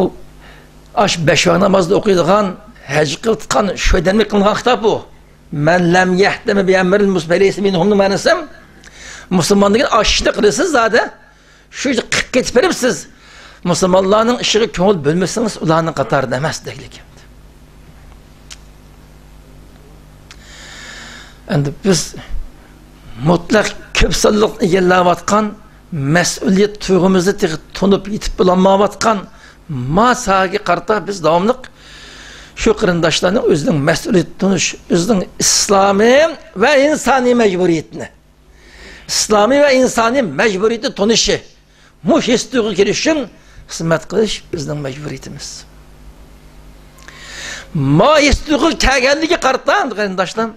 ئاش بەش ۋاق نامازدا ئوقۇيدىغان، ھەج قىلىدىغان، شۇ ئادەمگە قىلىنغان خىتاب بۇ. مەن لەم يەھتەمە بى ئەمرىل مۇسلىمىنە فەلەيسە مىنھۇمنىڭ مەنىسى، مۇسۇلماندىن كېيىن ئاشۇنى قىلىسىز زادى. شۇ قىلىپ كېتىپ بېرىپسىز. مۇسۇلمانلارنىڭ ئىشىغا كۆڭۈل بۆلمىسىڭىز، ئۇلارنىڭ قاتارىدا ئەمەس دېگىلىك. ئەمدى بىز مۇتلەق كۆپ سانلىقنى ئىگىلەۋاتقان مەسئۇلىيەت تۇيغۇمىزنى تېخى تونۇپ يېتىپ بولالمايۋاتقان ما ساھەگە قارىتا بىز داۋاملىق شۇ قېرىنداشلارنىڭ ئۆزىنىڭ مەسئۇلىيەت تونۇش، ئۆزىنىڭ ئىسلامىي ۋە ئىنسانىي مەجبۇرىيىتىنى، ئىسلامىي ۋە ئىنسانىي مەجبۇرىيىتىنى تونۇشى، مۇشۇ ھېس تۇيغۇ كېلىش ئۈچۈن خىزمەت قىلىش بىزنىڭ مەجبۇرىيىتىمىز. ما ھېس تۇيغۇ كەلگەنلىكى قارىتا، قېرىنداشلار،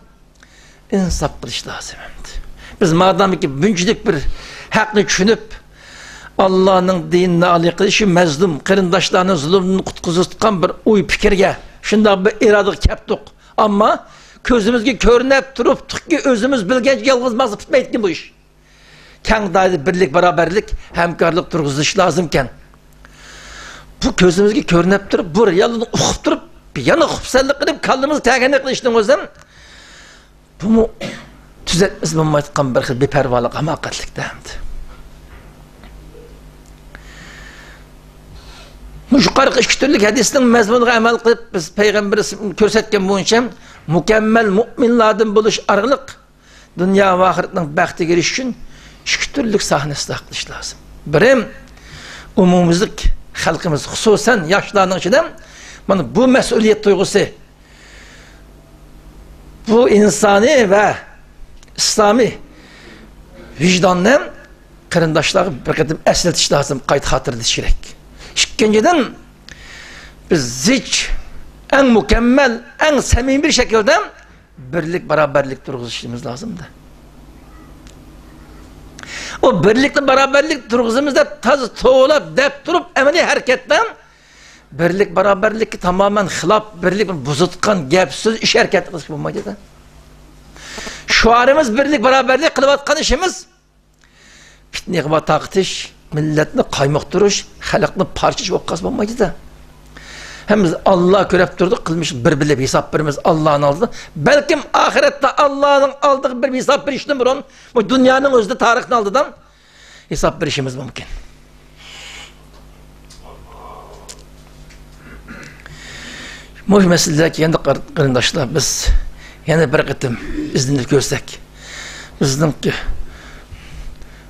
ئىنساپ قىلىش لازىم ئەمدى. بىز مادامكى بۇنچىلىك بىر ھەقنى چۈشىنىپ، ئاللانىڭ دىنىنى ئالىي قىلىش، شۇ مەزلۇم قېرىنداشلارنى زۇلۇمدىن قۇتقۇزۇۋاتقان بىر ئوي پىكىرگە، شۇنداق بىر ئىرادىگە كەپتۇق. ئەمما كۆزىمىزگە كۆرۈنۈپ تۇرۇپتۇقكى، ئۆزىمىز بىلگەنچە يالغۇز ماڭسا پۈتمەيدىكەن بۇ ئىش. كەڭ دائىرىدە بىرلىك، باراۋەرلىك، ھەمكارلىق تۇرغۇزۇش لازىمكەن. بۇ كۆزىمىزگە كۆرۈنۈپ تۇرۇپ، بۇ رېئاللىقنى ئۇقۇپ تۇرۇپ، يەنە خۇپسەنلىك قىلىپ، كاللىمىزغا كەلگەننى قىلىشنىڭ ئۆزى بۇمۇ تۈزەتمىسە بولمايدىغان بىر خىل بىپەرۋالىق، ھاماقەتلىك دەمدى. مۇشۇ يۇقىرىقى ئىككى تۈرلۈك ھەدىسنىڭ مەزمۇنىغا ئەمەل قىلىپ، بىز پەيغەمبىرىمىز كۆرسەتكەن بويىچە مۇكەممەل مۇئمىنلاردىن بولۇش ئارقىلىق دۇنيا ۋە ئاخىرەتنىڭ بەختىگە ئېرىشىش ئۈچۈن ئىككى تۈرلۈك ساھنە ئىسلاھ قىلىش لازىم. بىرى، ئومۇميۈزلۈك خەلقىمىز، خۇسۇسەن ياشلارنىڭ ئىچىدە مانا بۇ مەسئۇلىيەت تۇيغۇسى، بۇ ئىنسانىي ۋە ئىسلامىي ۋىجداننى قېرىنداشلارغا بىر قېتىم ئەسلىتىش لازىم، قايتا خاتىرىلىتىش كېرەك. ئىككىنچىدىن، بىز زىچ، ئەڭ مۇكەممەل، ئەڭ سەمىمىي بىر شەكىلدە بىرلىك، باراۋەرلىك تۇرغۇزۇشىمىز لازىمدى. ئۇ بىرلىكنى، باراۋەرلىك تۇرغۇزىمىز دەپ تازا توۋلاپ دەپ تۇرۇپ، ئەمەلىي ھەرىكەتتە بىرلىك، باراۋەرلىككە تامامەن خىلاپ، بىرلىكنى بۇزۇتقان گەپ، سۆز، ئىش، ھەرىكەت قىلىشقا بولمايدۇ-دە. شوئارىمىز بىرلىك، باراۋەرلىك، قىلىۋاتقان ئىشىمىز پىتنە-ئىغۋا تارقىتىش، مىللەتنى قايمۇقتۇرۇش، خەلقنى پارچىلاش بولۇپ قالسا بولمايدۇ-دە. ھەممىمىز ئاللا كۆرۈپ تۇرىدۇ، قىلمىش بىر بىلىپ ھېساب بېرىمىز ئاللانىڭ ئالدىدا. بەلكىم ئاخىرەتتە ئاللانىڭ ئالدىغا بېرىپ ھېساب بېرىشتىن بۇرۇن، بۇ دۇنيانىڭ ئۆزىدە، تارىخنىڭ ئالدىدا ھېساب بېرىشىمىز مۇمكىن. مۇشۇ مەسىلىدە يەنە قېر-، قېرىنداشلار، بىز يەنە بىر قېتىم ئىزدىنىپ كۆرسەك، بىزنىڭكى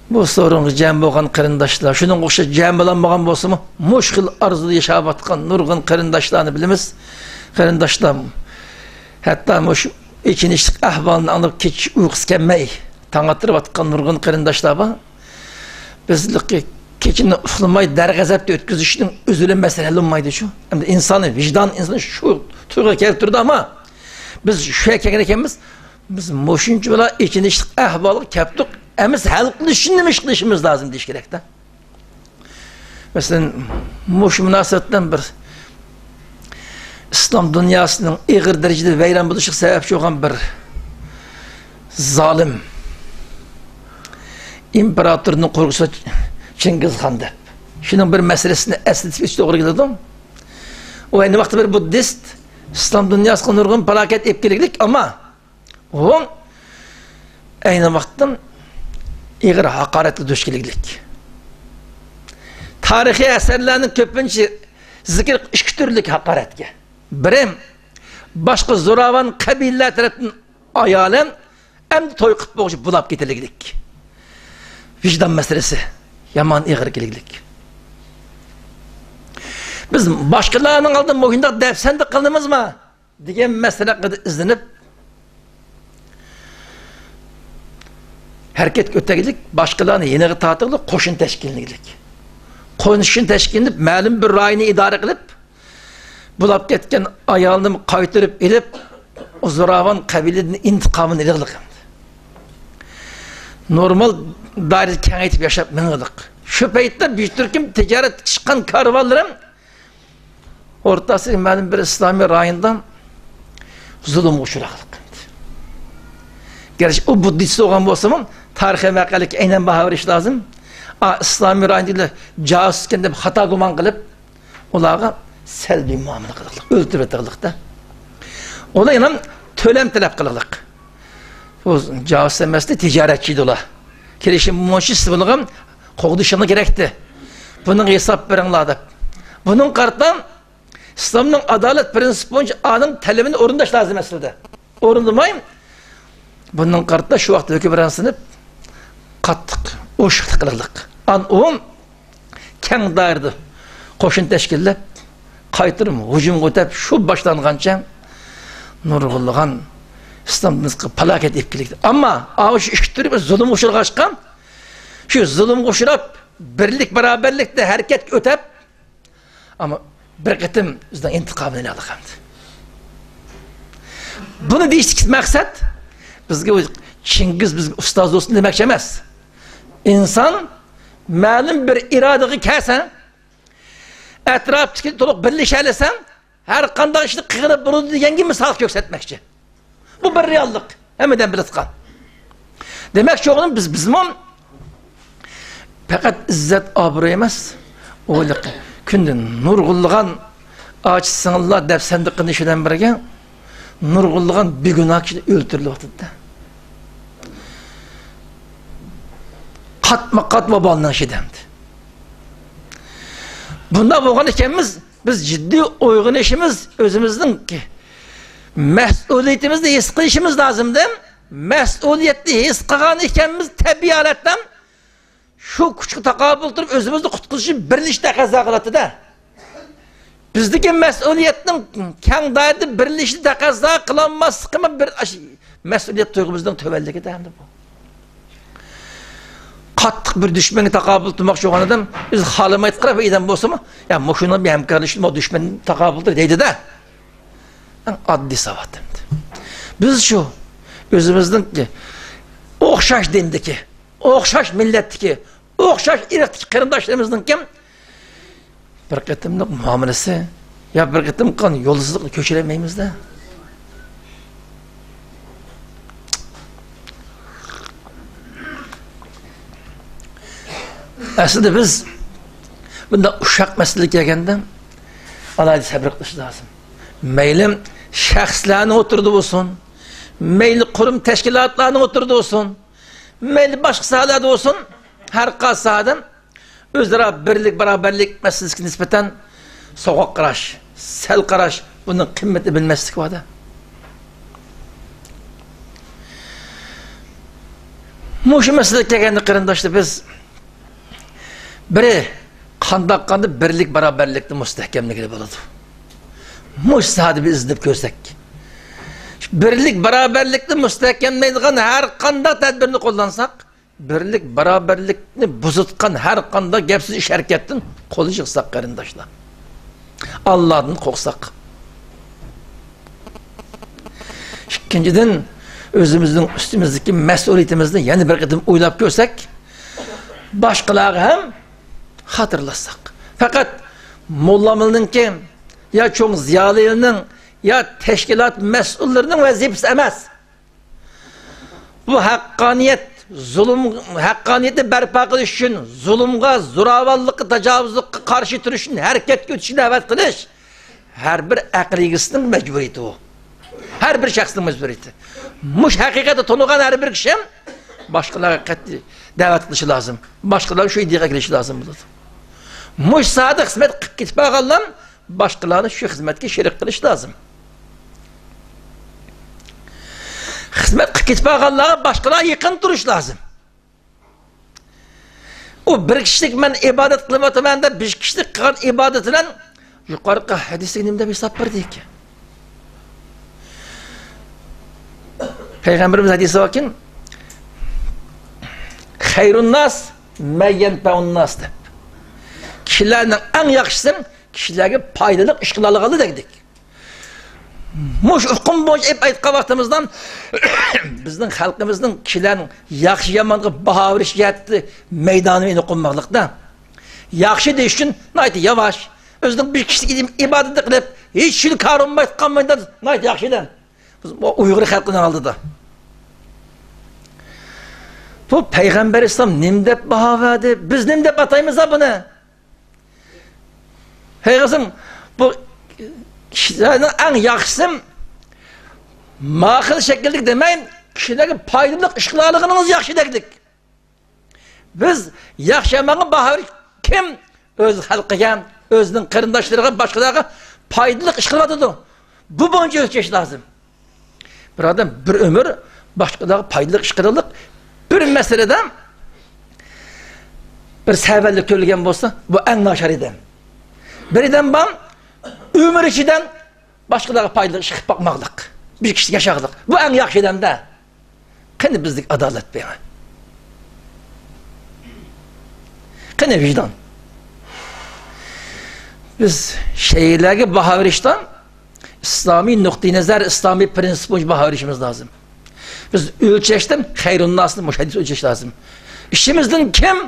بۇ سورۇنغا جەم بولغان قېرىنداشلار، شۇنىڭغا ئوخشاش جەم بولالمىغان بولسىمۇ، مۇشۇ خىل ئارزۇدا ياشاۋاتقان نۇرغۇن قېرىنداشلارنى بىلىمىز. قېرىنداشلار، ھەتتا مۇشۇ ئېچىنىشلىق ئەھۋالنى ئاڭلاپ، كېچە ئۇيقۇسى كەلمەي، تاڭ ئاتتۇرۇۋاتقان نۇرغۇن قېرىنداشلار بار. بىزلىكى كېچىنى ئۇخلىماي، دەرغەزەپتە ئۆتكۈزۈشنىڭ ئۆزى بىلەن مەسىلە ھەل بولمايدۇ شۇ. ئەمدى ئىنساننىڭ ۋىجدان، ئىنسان شۇ تۇيغۇ كەلتۈرىدۇ، ئەمما بىز شۇ يەرگە كەلگەن ئىكەنمىز، بىز مۇشۇنچە بىلا ئېچىنىشلىق ئەھۋالغا كەپتۇق، ئەمىسە ھەل قىلىش ئۈچۈن نېمە ئىش قىلىشىمىز لازىم دېيىش كېرەكتە. مەسىلەن، مۇشۇ مۇناسىۋەت بىلەن بىر ئىسلام دۇنياسىنىڭ ئېغىر دەرىجىدە ۋەيران بولۇشىغا سەۋەبچى بولغان بىر زالىم ئىمپېراتورنىڭ قورغۇچىسى چىڭگىزخان دەپ، شۇنىڭ بىر مەسىلىسىنى ئەسلىتىپ ئۆتۈش توغرا كېلىدۇ. ئۇ ئەينى ۋاقىتتا بىر بۇددىست، ئىسلام دۇنياسىغا نۇرغۇن پالاكەت ئېلىپ كەلگۈلۈك، ئەمما ئۇ ئەينى ۋاقىتتا ئېغىر ھاقارەتكە دۇچ كېلىگلىك. تارىخىي ئەسەرلەرنىڭ كۆپىنچىسى زىكىر ئىككى تۈرلۈك ھاقارەتكە. بىرى، باشقا زوراۋان قەبىلىلەر تەرەپتىن ئايالى ئەمدى توي قىلىپ بولغۇچە بولاپ كېتىلىگلىك. ۋىجدان مەسىلىسى يامان ئېغىر كېلىگلىك. بىز باشقىلارنىڭ ئالدىدا مۇشۇنداق دەپسەندە قىلىمىزمۇ؟ دېگەن مەسىلە ھەققىدە ئىزدىنىپ، ھەرىكەتكە ئۆتەيلىك، باشقىلارنى يېنىغا تارتىغلىق، قوشۇن تەشكىللىگلىك. قوشۇن تەشكىللىنىپ، مەلۇم بىر رايوننى ئىدارە قىلىپ، بولاپ كەتكەن ئايالنى قايتۇرۇپ ئېلىپ، ئۇ زوراۋان قەبىلىدىن ئىنتىقامىنى ئېلىغلىق. نورمال دائىرىنى كېڭەيتىپ ياشاپ مېڭىغلىق. شۇ پەيتتە بىر تۈركۈم تىجارەتكە چىققان كارۋانلىرىم ئورتاسى مەلۇم بىر ئىسلامىي رايوندا زۇلۇمغا ئۇچراقلىق. گەرچە ئۇ بۇددىست بولغان بولسىمۇ، تارىخىي ۋەقەلىككە ئەينەن باھا بېرىش لازىم. ئا، ئىسلامىي رايوندىكىلەر جاسۇسكەن دەپ خاتا گۇمان قىلىپ، ئۇلارغا سەلبىي مۇئامىلە قىلىقلىق، ئۆلتۈرۈۋېتىقلىقتا. ئۇلار يەنە تۆلەم تەلەپ قىلىقلىق. بۇ جاسۇس ئەمەستى، تىجارەتچى ئىدى ئۇلار. كېلىشىم بولمىغان، سىز بۇنىڭغا قوغدىشىڭلار كېرەكتى. بۇنىڭغا ھېساب بېرىڭلار دەپ. بۇنىڭغا قارىتا ئىسلامنىڭ ئادالەت پىرىنسىپى بويىچە ئانىڭ تەلىپىنى ئورۇنداش لازىم ئەسلىدە. ئورۇندىماي، بۇنىڭغا قارىتا شۇ ۋاقىتتا ھۆكۈمرانسىنىپ، قاتتىق ئوشۇقلۇق قىلىقلىق. ئان ئۇ كەڭ دائىرىدە قوشۇن تەشكىللەپ، قايتۇرۇپ ھۇجۇمغا ئۆتۈپ، شۇ باشلانغانچە نۇرغۇنلىغان ئىسلام دىنىغا پالاكەت ئېلىپ كېلىدۇ. ئەمما ئاۋۇ شۇ ئىككى تۈرى بىر زۇلۇمغا ئۇچرىغاچقا، شۇ زۇلۇمغا ئۇچراپ، بىرلىك باراۋەرلىكتە ھەرىكەتكە ئۆتۈپ، ئەمما بىر قېتىم ئۆزىنىڭ ئىنتىقامىنى ئالىدىغان. بۇنى دېيىشتىكى مەقسەت، بىزگە ئۇ چىڭگىز بىزگە ئۇستاز بولسۇن دېمەكچى ئەمەس. ئىنسان مەلۇم بىر ئىرادىگە كەلسە، ئەتراپتىكى تولۇق بىرلىشەلىسەڭ، ھەر قانداق ئىشنى قىلغىلى بولىدۇ دېگەنگە مىسال كۆرسەتمەكچى. بۇ بىر رېئاللىق، ھەممىدىن بىلىدىغان. دېمەكچى بولغىنىم، بىز، بىزمۇ پەقەت ئىززەت، ئابرۇي ئەمەس، ئۇ ھېلىقى كۈندە نۇرغۇنلىغان ئاچا سىڭىللار دەپسەندە قىلىنىشى بىلەن بىرگە، نۇرغۇنلىغان بىگۇناھ كىشى ئۆلتۈرۈلۈۋاتىدۇ. قاتمۇ قات ۋابالنىڭ ئىچىدە ئەمدى. بۇنداق بولغان ئىكەنمىز، بىز جىددىي ئويغىنىشىمىز، ئۆزىمىزنىڭ مەسئۇلىيىتىمىزنى ھېس قىلىشىمىز لازىمدى. مەسئۇلىيەتنى ھېس قىلغان ئىكەنمىز، تەبىئىي ھالەتتە شۇ كۈچكە تاقابىل تۇرۇپ، ئۆزىمىزنى قۇتقۇزۇشنى بىرلىشىپ تەقەززا قىلاتتى-دە. بىزدىكى مەسئۇلىيەتنىڭ كەڭ دائىرىدە بىرلىشىشنى تەقەززا قىلالماسلىقىمۇ بىر ئاش-، مەسئۇلىيەت تۇيغۇمىزنىڭ تۆۋەنلىكىدە ئەمدى بۇ. قاتتىق بىر دۈشمەنگە تاقابىل تۇرماقچى بولغان ئادەم ئۆزى خالىمايدۇ، قاراپ ئادەم بولسىمۇ، يا مۇشۇنىڭ بىر ھەمكارلىشىپ، مۇ دۈشمەن تاقابىل تۇر دەيدۇ-دە. ئەڭ ئاددىي ساۋات ئەمدى. بىز شۇ ئۆزىمىزنىڭ ئوخشاش دىندىكى، ئوخشاش مىللەتتىكى، ئوخشاش ئىرقتىكى قېرىنداشلىرىمىزنىڭكى بىر قېتىملىق مۇئامىلىسى يا بىر قېتىم قىلغان يولسىزلىقنى كۆچۈرەلمەيمىز-دە. ئەسلىدە بىز بۇنداق ئۇششاق مەسىلىگە كەلگەندە ئالاھىدە سەۋر قىلىش لازىم. مەيلى شەخسلەرنىڭ ئوتتۇرىدا بولسۇن، مەيلى قۇرۇم تەشكىلاتلارنىڭ ئوتتۇرىدا بولسۇن، مەيلى باشقا ساھەلەردە بولسۇن، ھەر قايسى ساھەدە ئۆزئارا بىرلىك، باراۋەرلىك مەسىلىسىگە نىسبەتەن سوغۇق قاراش، سەل قاراش، بۇنىڭ قىممىتىنى بىلمەسلىك بار-دە. مۇشۇ مەسىلىگە كەلگەندە، قېرىنداشلار، بىز بىرى، قانداق قىلغاندا بىرلىك، باراۋەرلىكنى مۇستەھكەملىگىلى بولىدۇ؟ مۇشۇ ساھەدە بىر ئىزدىنىپ كۆرسەك. بىرلىك، باراۋەرلىكنى مۇستەھكەملەيدىغان ھەر قانداق تەدبىرنى قوللانساق، بىرلىك، باراۋەرلىكنى بۇزۇتقان ھەر قانداق گەپسىز ئىش-ھەرىكەتتىن قول يىغساق، قېرىنداشلار. ئاللادىن قورقساق. ئىككىنچىدىن، ئۆزىمىزنىڭ ئۈستىمىزدىكى مەسئۇلىيىتىمىزنى يەنە بىر قېتىم ئويلاپ كۆرسەك، باشقىلارغا ھەم خاتىرىلاتساق. پەقەت موللامىلنىڭكى يا چوڭ زىيالىيلىنىڭ يا تەشكىلات مەسئۇللىرىنىڭ ۋەزىپىسى ئەمەس. بۇ ھەققانىيەت، زۇلۇم، ھەققانىيەتنى بەرپا قىلىش ئۈچۈن، زۇلۇمغا، زوراۋانلىققا، تاجاۋۇزلۇققا قارشى تۇرۇش ئۈچۈن ھەرىكەتكە ئۆتۈشنى دەۋەت قىلىش ھەر بىر ئەقىل ئىگىسىنىڭ مەجبۇرىيىتى ئۇ. ھەر بىر شەخسنىڭ مەجبۇرىيىتى. مۇشۇ ھەقىقەتنى تونۇغان ھەر بىر كىشى باشقىلارغا قەتئىي دەۋەت قىلىشى لازىم. باشقىلارنى شۇ ئىدىيەگە ئەكېلىشى لازىم بولىدۇ. مۇشۇ ساھەدە خىزمەت قىلىپ كېتىپ قالغانلار باشقىلارنى شۇ خىزمەتكە شېرىك قىلىش لازىم. خىزمەت قىلىپ كېتىپ قالغانلارغا باشقىلار يېقىن تۇرۇش لازىم. ئۇ بىر كىشىلىك مەن ئىبادەت قىلىۋاتىمەن دەپ، بىر كىشىلىك قىلغان ئىبادىتى بىلەن يۇقىرىقى ھەدىسلىك نېمە دەپ ھېساب بەردى ئىكەن؟ پەيغەمبىرىمىز ھەدىسى باركەن، خەيرۇنناس مەن يەنپەئۇنناس دەپ. كىشىلەرنىڭ ئەڭ ياخشىسى كىشىلەرگە پايدىلىق ئىش قىلالىغانلار دېدى. مۇشۇ ئۇقۇم بويىچە ئېلىپ ئېيتقان ۋاقتىمىزدا، بىزنىڭ خەلقىمىزنىڭ كىشىلەرنىڭ ياخشى يامانغا باھا بېرىش جەھەتتە مەيدانى ئېنىق بولماقلىقتا. ياخشى دېيىش ئۈچۈن ناھايىتى ياۋاش، ئۆزىنىڭ بىر كىشىلىك ئىبادىتىنى قىلىپ، ھېچ شۇنى كارى بولمايدىغان مەيدان ناھايىتى ياخشى دەم. بىز ئۇيغۇر خەلقىنىڭ ئالدىدا. بۇ پەيغەمبەر ئەلەيھىسسالام نېمە دەپ باھا بەردى؟ بىز نېمە دەپ ئاتايمىز بۇنى؟ ھەي قىزىم، بۇ كىشىلەرنىڭ ئەڭ ياخشىسى ما خىل شەكىلدىكى دېمەي، كىشىلەرگە پايدىلىق ئىش قىلالىغىنىڭىز ياخشى دەگلىك. بىز ياخشى يامانغا باھا بېرىش، كىم ئۆز خەلقىگە، ئۆزىنىڭ قېرىنداشلىرىغا، باشقىلارغا پايدىلىق ئىش قىلىۋاتىدۇ، بۇ بويىچە ئۆلچەش لازىم. بىر ئادەم بىر ئۆمۈر باشقىلارغا پايدىلىق ئىش قىلىدىغانلىق، بىر مەسىلىدە بىر سەۋەنلىك تۆلىگەن بولسا، بۇ ئەڭ ناچار ئادەم. بىر ئادەم بار، ئۆمۈر ئىچىدە باشقىلارغا پايدىلىق ئىش قىلىپ باقماقلىق، بىر كىشى ياشاقلىق، بۇ ئەڭ ياخشى ئادەمدە. قېنى بىزدىكى ئادالەت بېڭى؟ قېنى ۋىجدان؟ بىز شەيئىلەرگە باھا بېرىشتە ئىسلامىي نۇقتىئىنەزەر، ئىسلامىي پرىنسىپ بويىچە باھا بېرىشىمىز لازىم. بىز ئۆلچەشتە خەيرۇنناسنى مۇشۇ ھەدىس ئۆلچەش لازىم. ئىچىمىزدىن كىم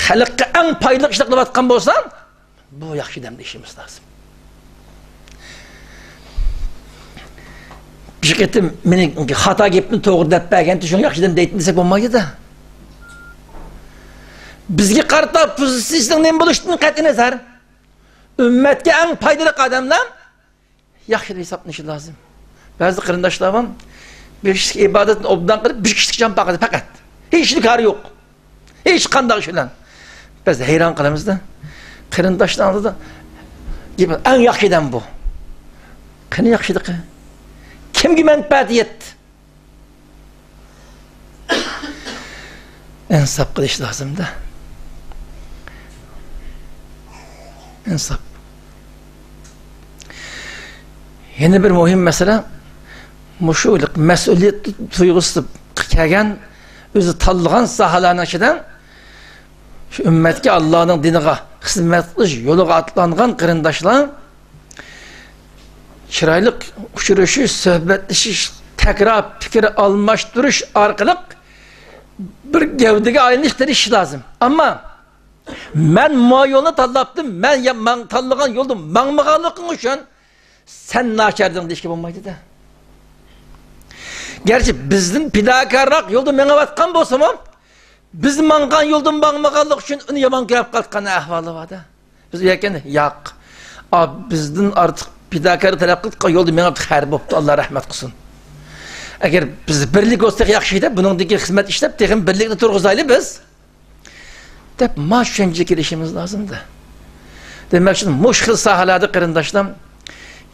خەلققە ئەڭ پايدىلىق ئىشلار قىلىۋاتقان بولسا، بۇ ياخشى ئادەم دېيىشىمىز لازىم. بىر قېتىم مېنىڭ خاتا گېپىمنى توغرا دەپ بەرگەنتى، شۇڭا ياخشى ئادەم دەيتتىم دېسەك بولمايدۇ-دە. بىزگە قارىتا پوزىتسىيىسىنىڭ نېمە بولۇشىدىن قەتئىينەزەر، ئۈممەتكە ئەڭ پايدىلىق ئادەملەر ياخشى دەپ ھېسابلىنىشى لازىم. بەزى قېرىنداشلار بار، بىر كىشىلىك ئىبادەتنى ئوبدان قىلىپ، بىر كىشىلىك جان باقىدۇ پەقەت. ھېچ ئىشنىڭ كارى يوق. ھېچ قانداق ئىش بىلەن. بىز ھەيران قالىمىز-دە. قېرىنداشلار ئالدىدا گېپى ئەڭ ياخشى ئادەم بۇ. قېنى ياخشىلىقى؟ كىمگە مەنپەئەت يەتتى؟ ئىنساپ قىلىش لازىمدا. ئىنساپ. يەنە بىر مۇھىم مەسىلە، مۇشۇ مەسئۇلىيەت تۇيغۇسى كەلگەن، ئۆزى تاللىغان ساھەلەرنىڭ ئىچىدە شۇ ئۈممەتكە، ئاللانىڭ دىنىغا خىزمەت قىلىش يولىغا ئاتلانغان قېرىنداشلار چىرايلىق ئۇچرىشىش، سۆھبەتلىشىش، تەكرار پىكىر ئالماشتۇرۇش ئارقىلىق بىر گەۋدىگە ئايلىنىش تىرىشىش لازىم. ئەمما مەن ما يولنى تاللاپتىم، مەن يا-، ماڭ-، تاللىغان يولدا ماڭمىغانلىقىڭ ئۈچۈن سەن ناچاردىڭ دېيىشكە بولمايدۇ-دە. گەرچە بىزدىن پىداكارراق يولدا مېڭىۋاتقان بولسىمۇ، بىز ماڭغان يولدا ماڭمىغانلىقى ئۈچۈن ئۇنى يامان كۆرۈپ قالغان ئەھۋالى بار-دە. بىز ئۇ يەكەن، ياق. ئا، بىزدىن ئارتۇق پىداكارلىق تەلەپ قىلىپ قىلغان يولدا مېڭىپ خەير بوپتۇ، ئاللا رەھمەت قىلسۇن. ئەگەر بىز بىرلىك بولساق ياخشى دەپ، بۇنىڭدىكى خىزمەت ئىشلەپ، تېخىمۇ بىرلىكنى تۇرغۇزايلى بىز، دەپ، ما چۈشەنچىگە كېلىشىمىز لازىمدە. دېمەكچى، مۇشۇ خىل ساھەلەردە قېرىنداشلار،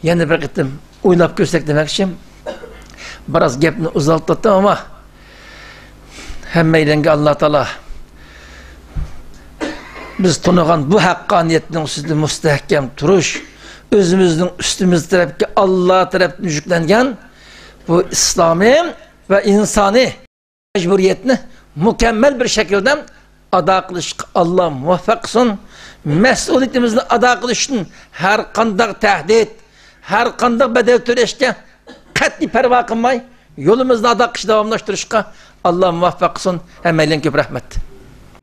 يەنە بىر قېتىم ئويلاپ كۆرسەك دېمەكچى. بىراز گەپنى ئۇزارتىۋاتتىم، ئەمما ھەممەيلەنگە ئاللا تائالا بىز تونۇغان بۇ ھەققانىيەتنىڭ ئۈستىدە مۇستەھكەم تۇرۇش، ئۆزىمىزنىڭ ئۈستىمىز تەرەپكە ئاللا تەرەپتىن يۈكلەنگەن بۇ ئىسلامىي ۋە ئىنسانىي مەجبۇرىيەتنى مۇكەممەل بىر شەكىلدە ئادا قىلىشقا ئاللا مۇۋەپپەق قىلسۇن. مەسئۇلىيىتىمىزنى ئادا قىلىش ئۈچۈن ھەر قانداق تەھدىت، ھەر قانداق بەدەل تۆلەشكە قەتئىي پەرۋا قىلماي، يولىمىزنى ئادا قىلىشنى داۋاملاشتۇرۇشقا ئاللا مۇۋەپپەق قىلسۇن. ھەممەيلەنگە كۆپ رەھمەت.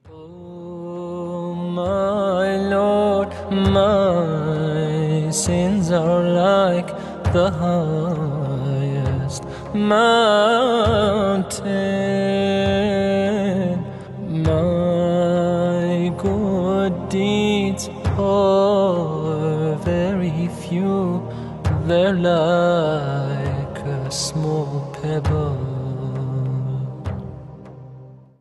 Oh, my Lord, my sins are like the highest mountain. My good deeds are very few, they're like a small pebble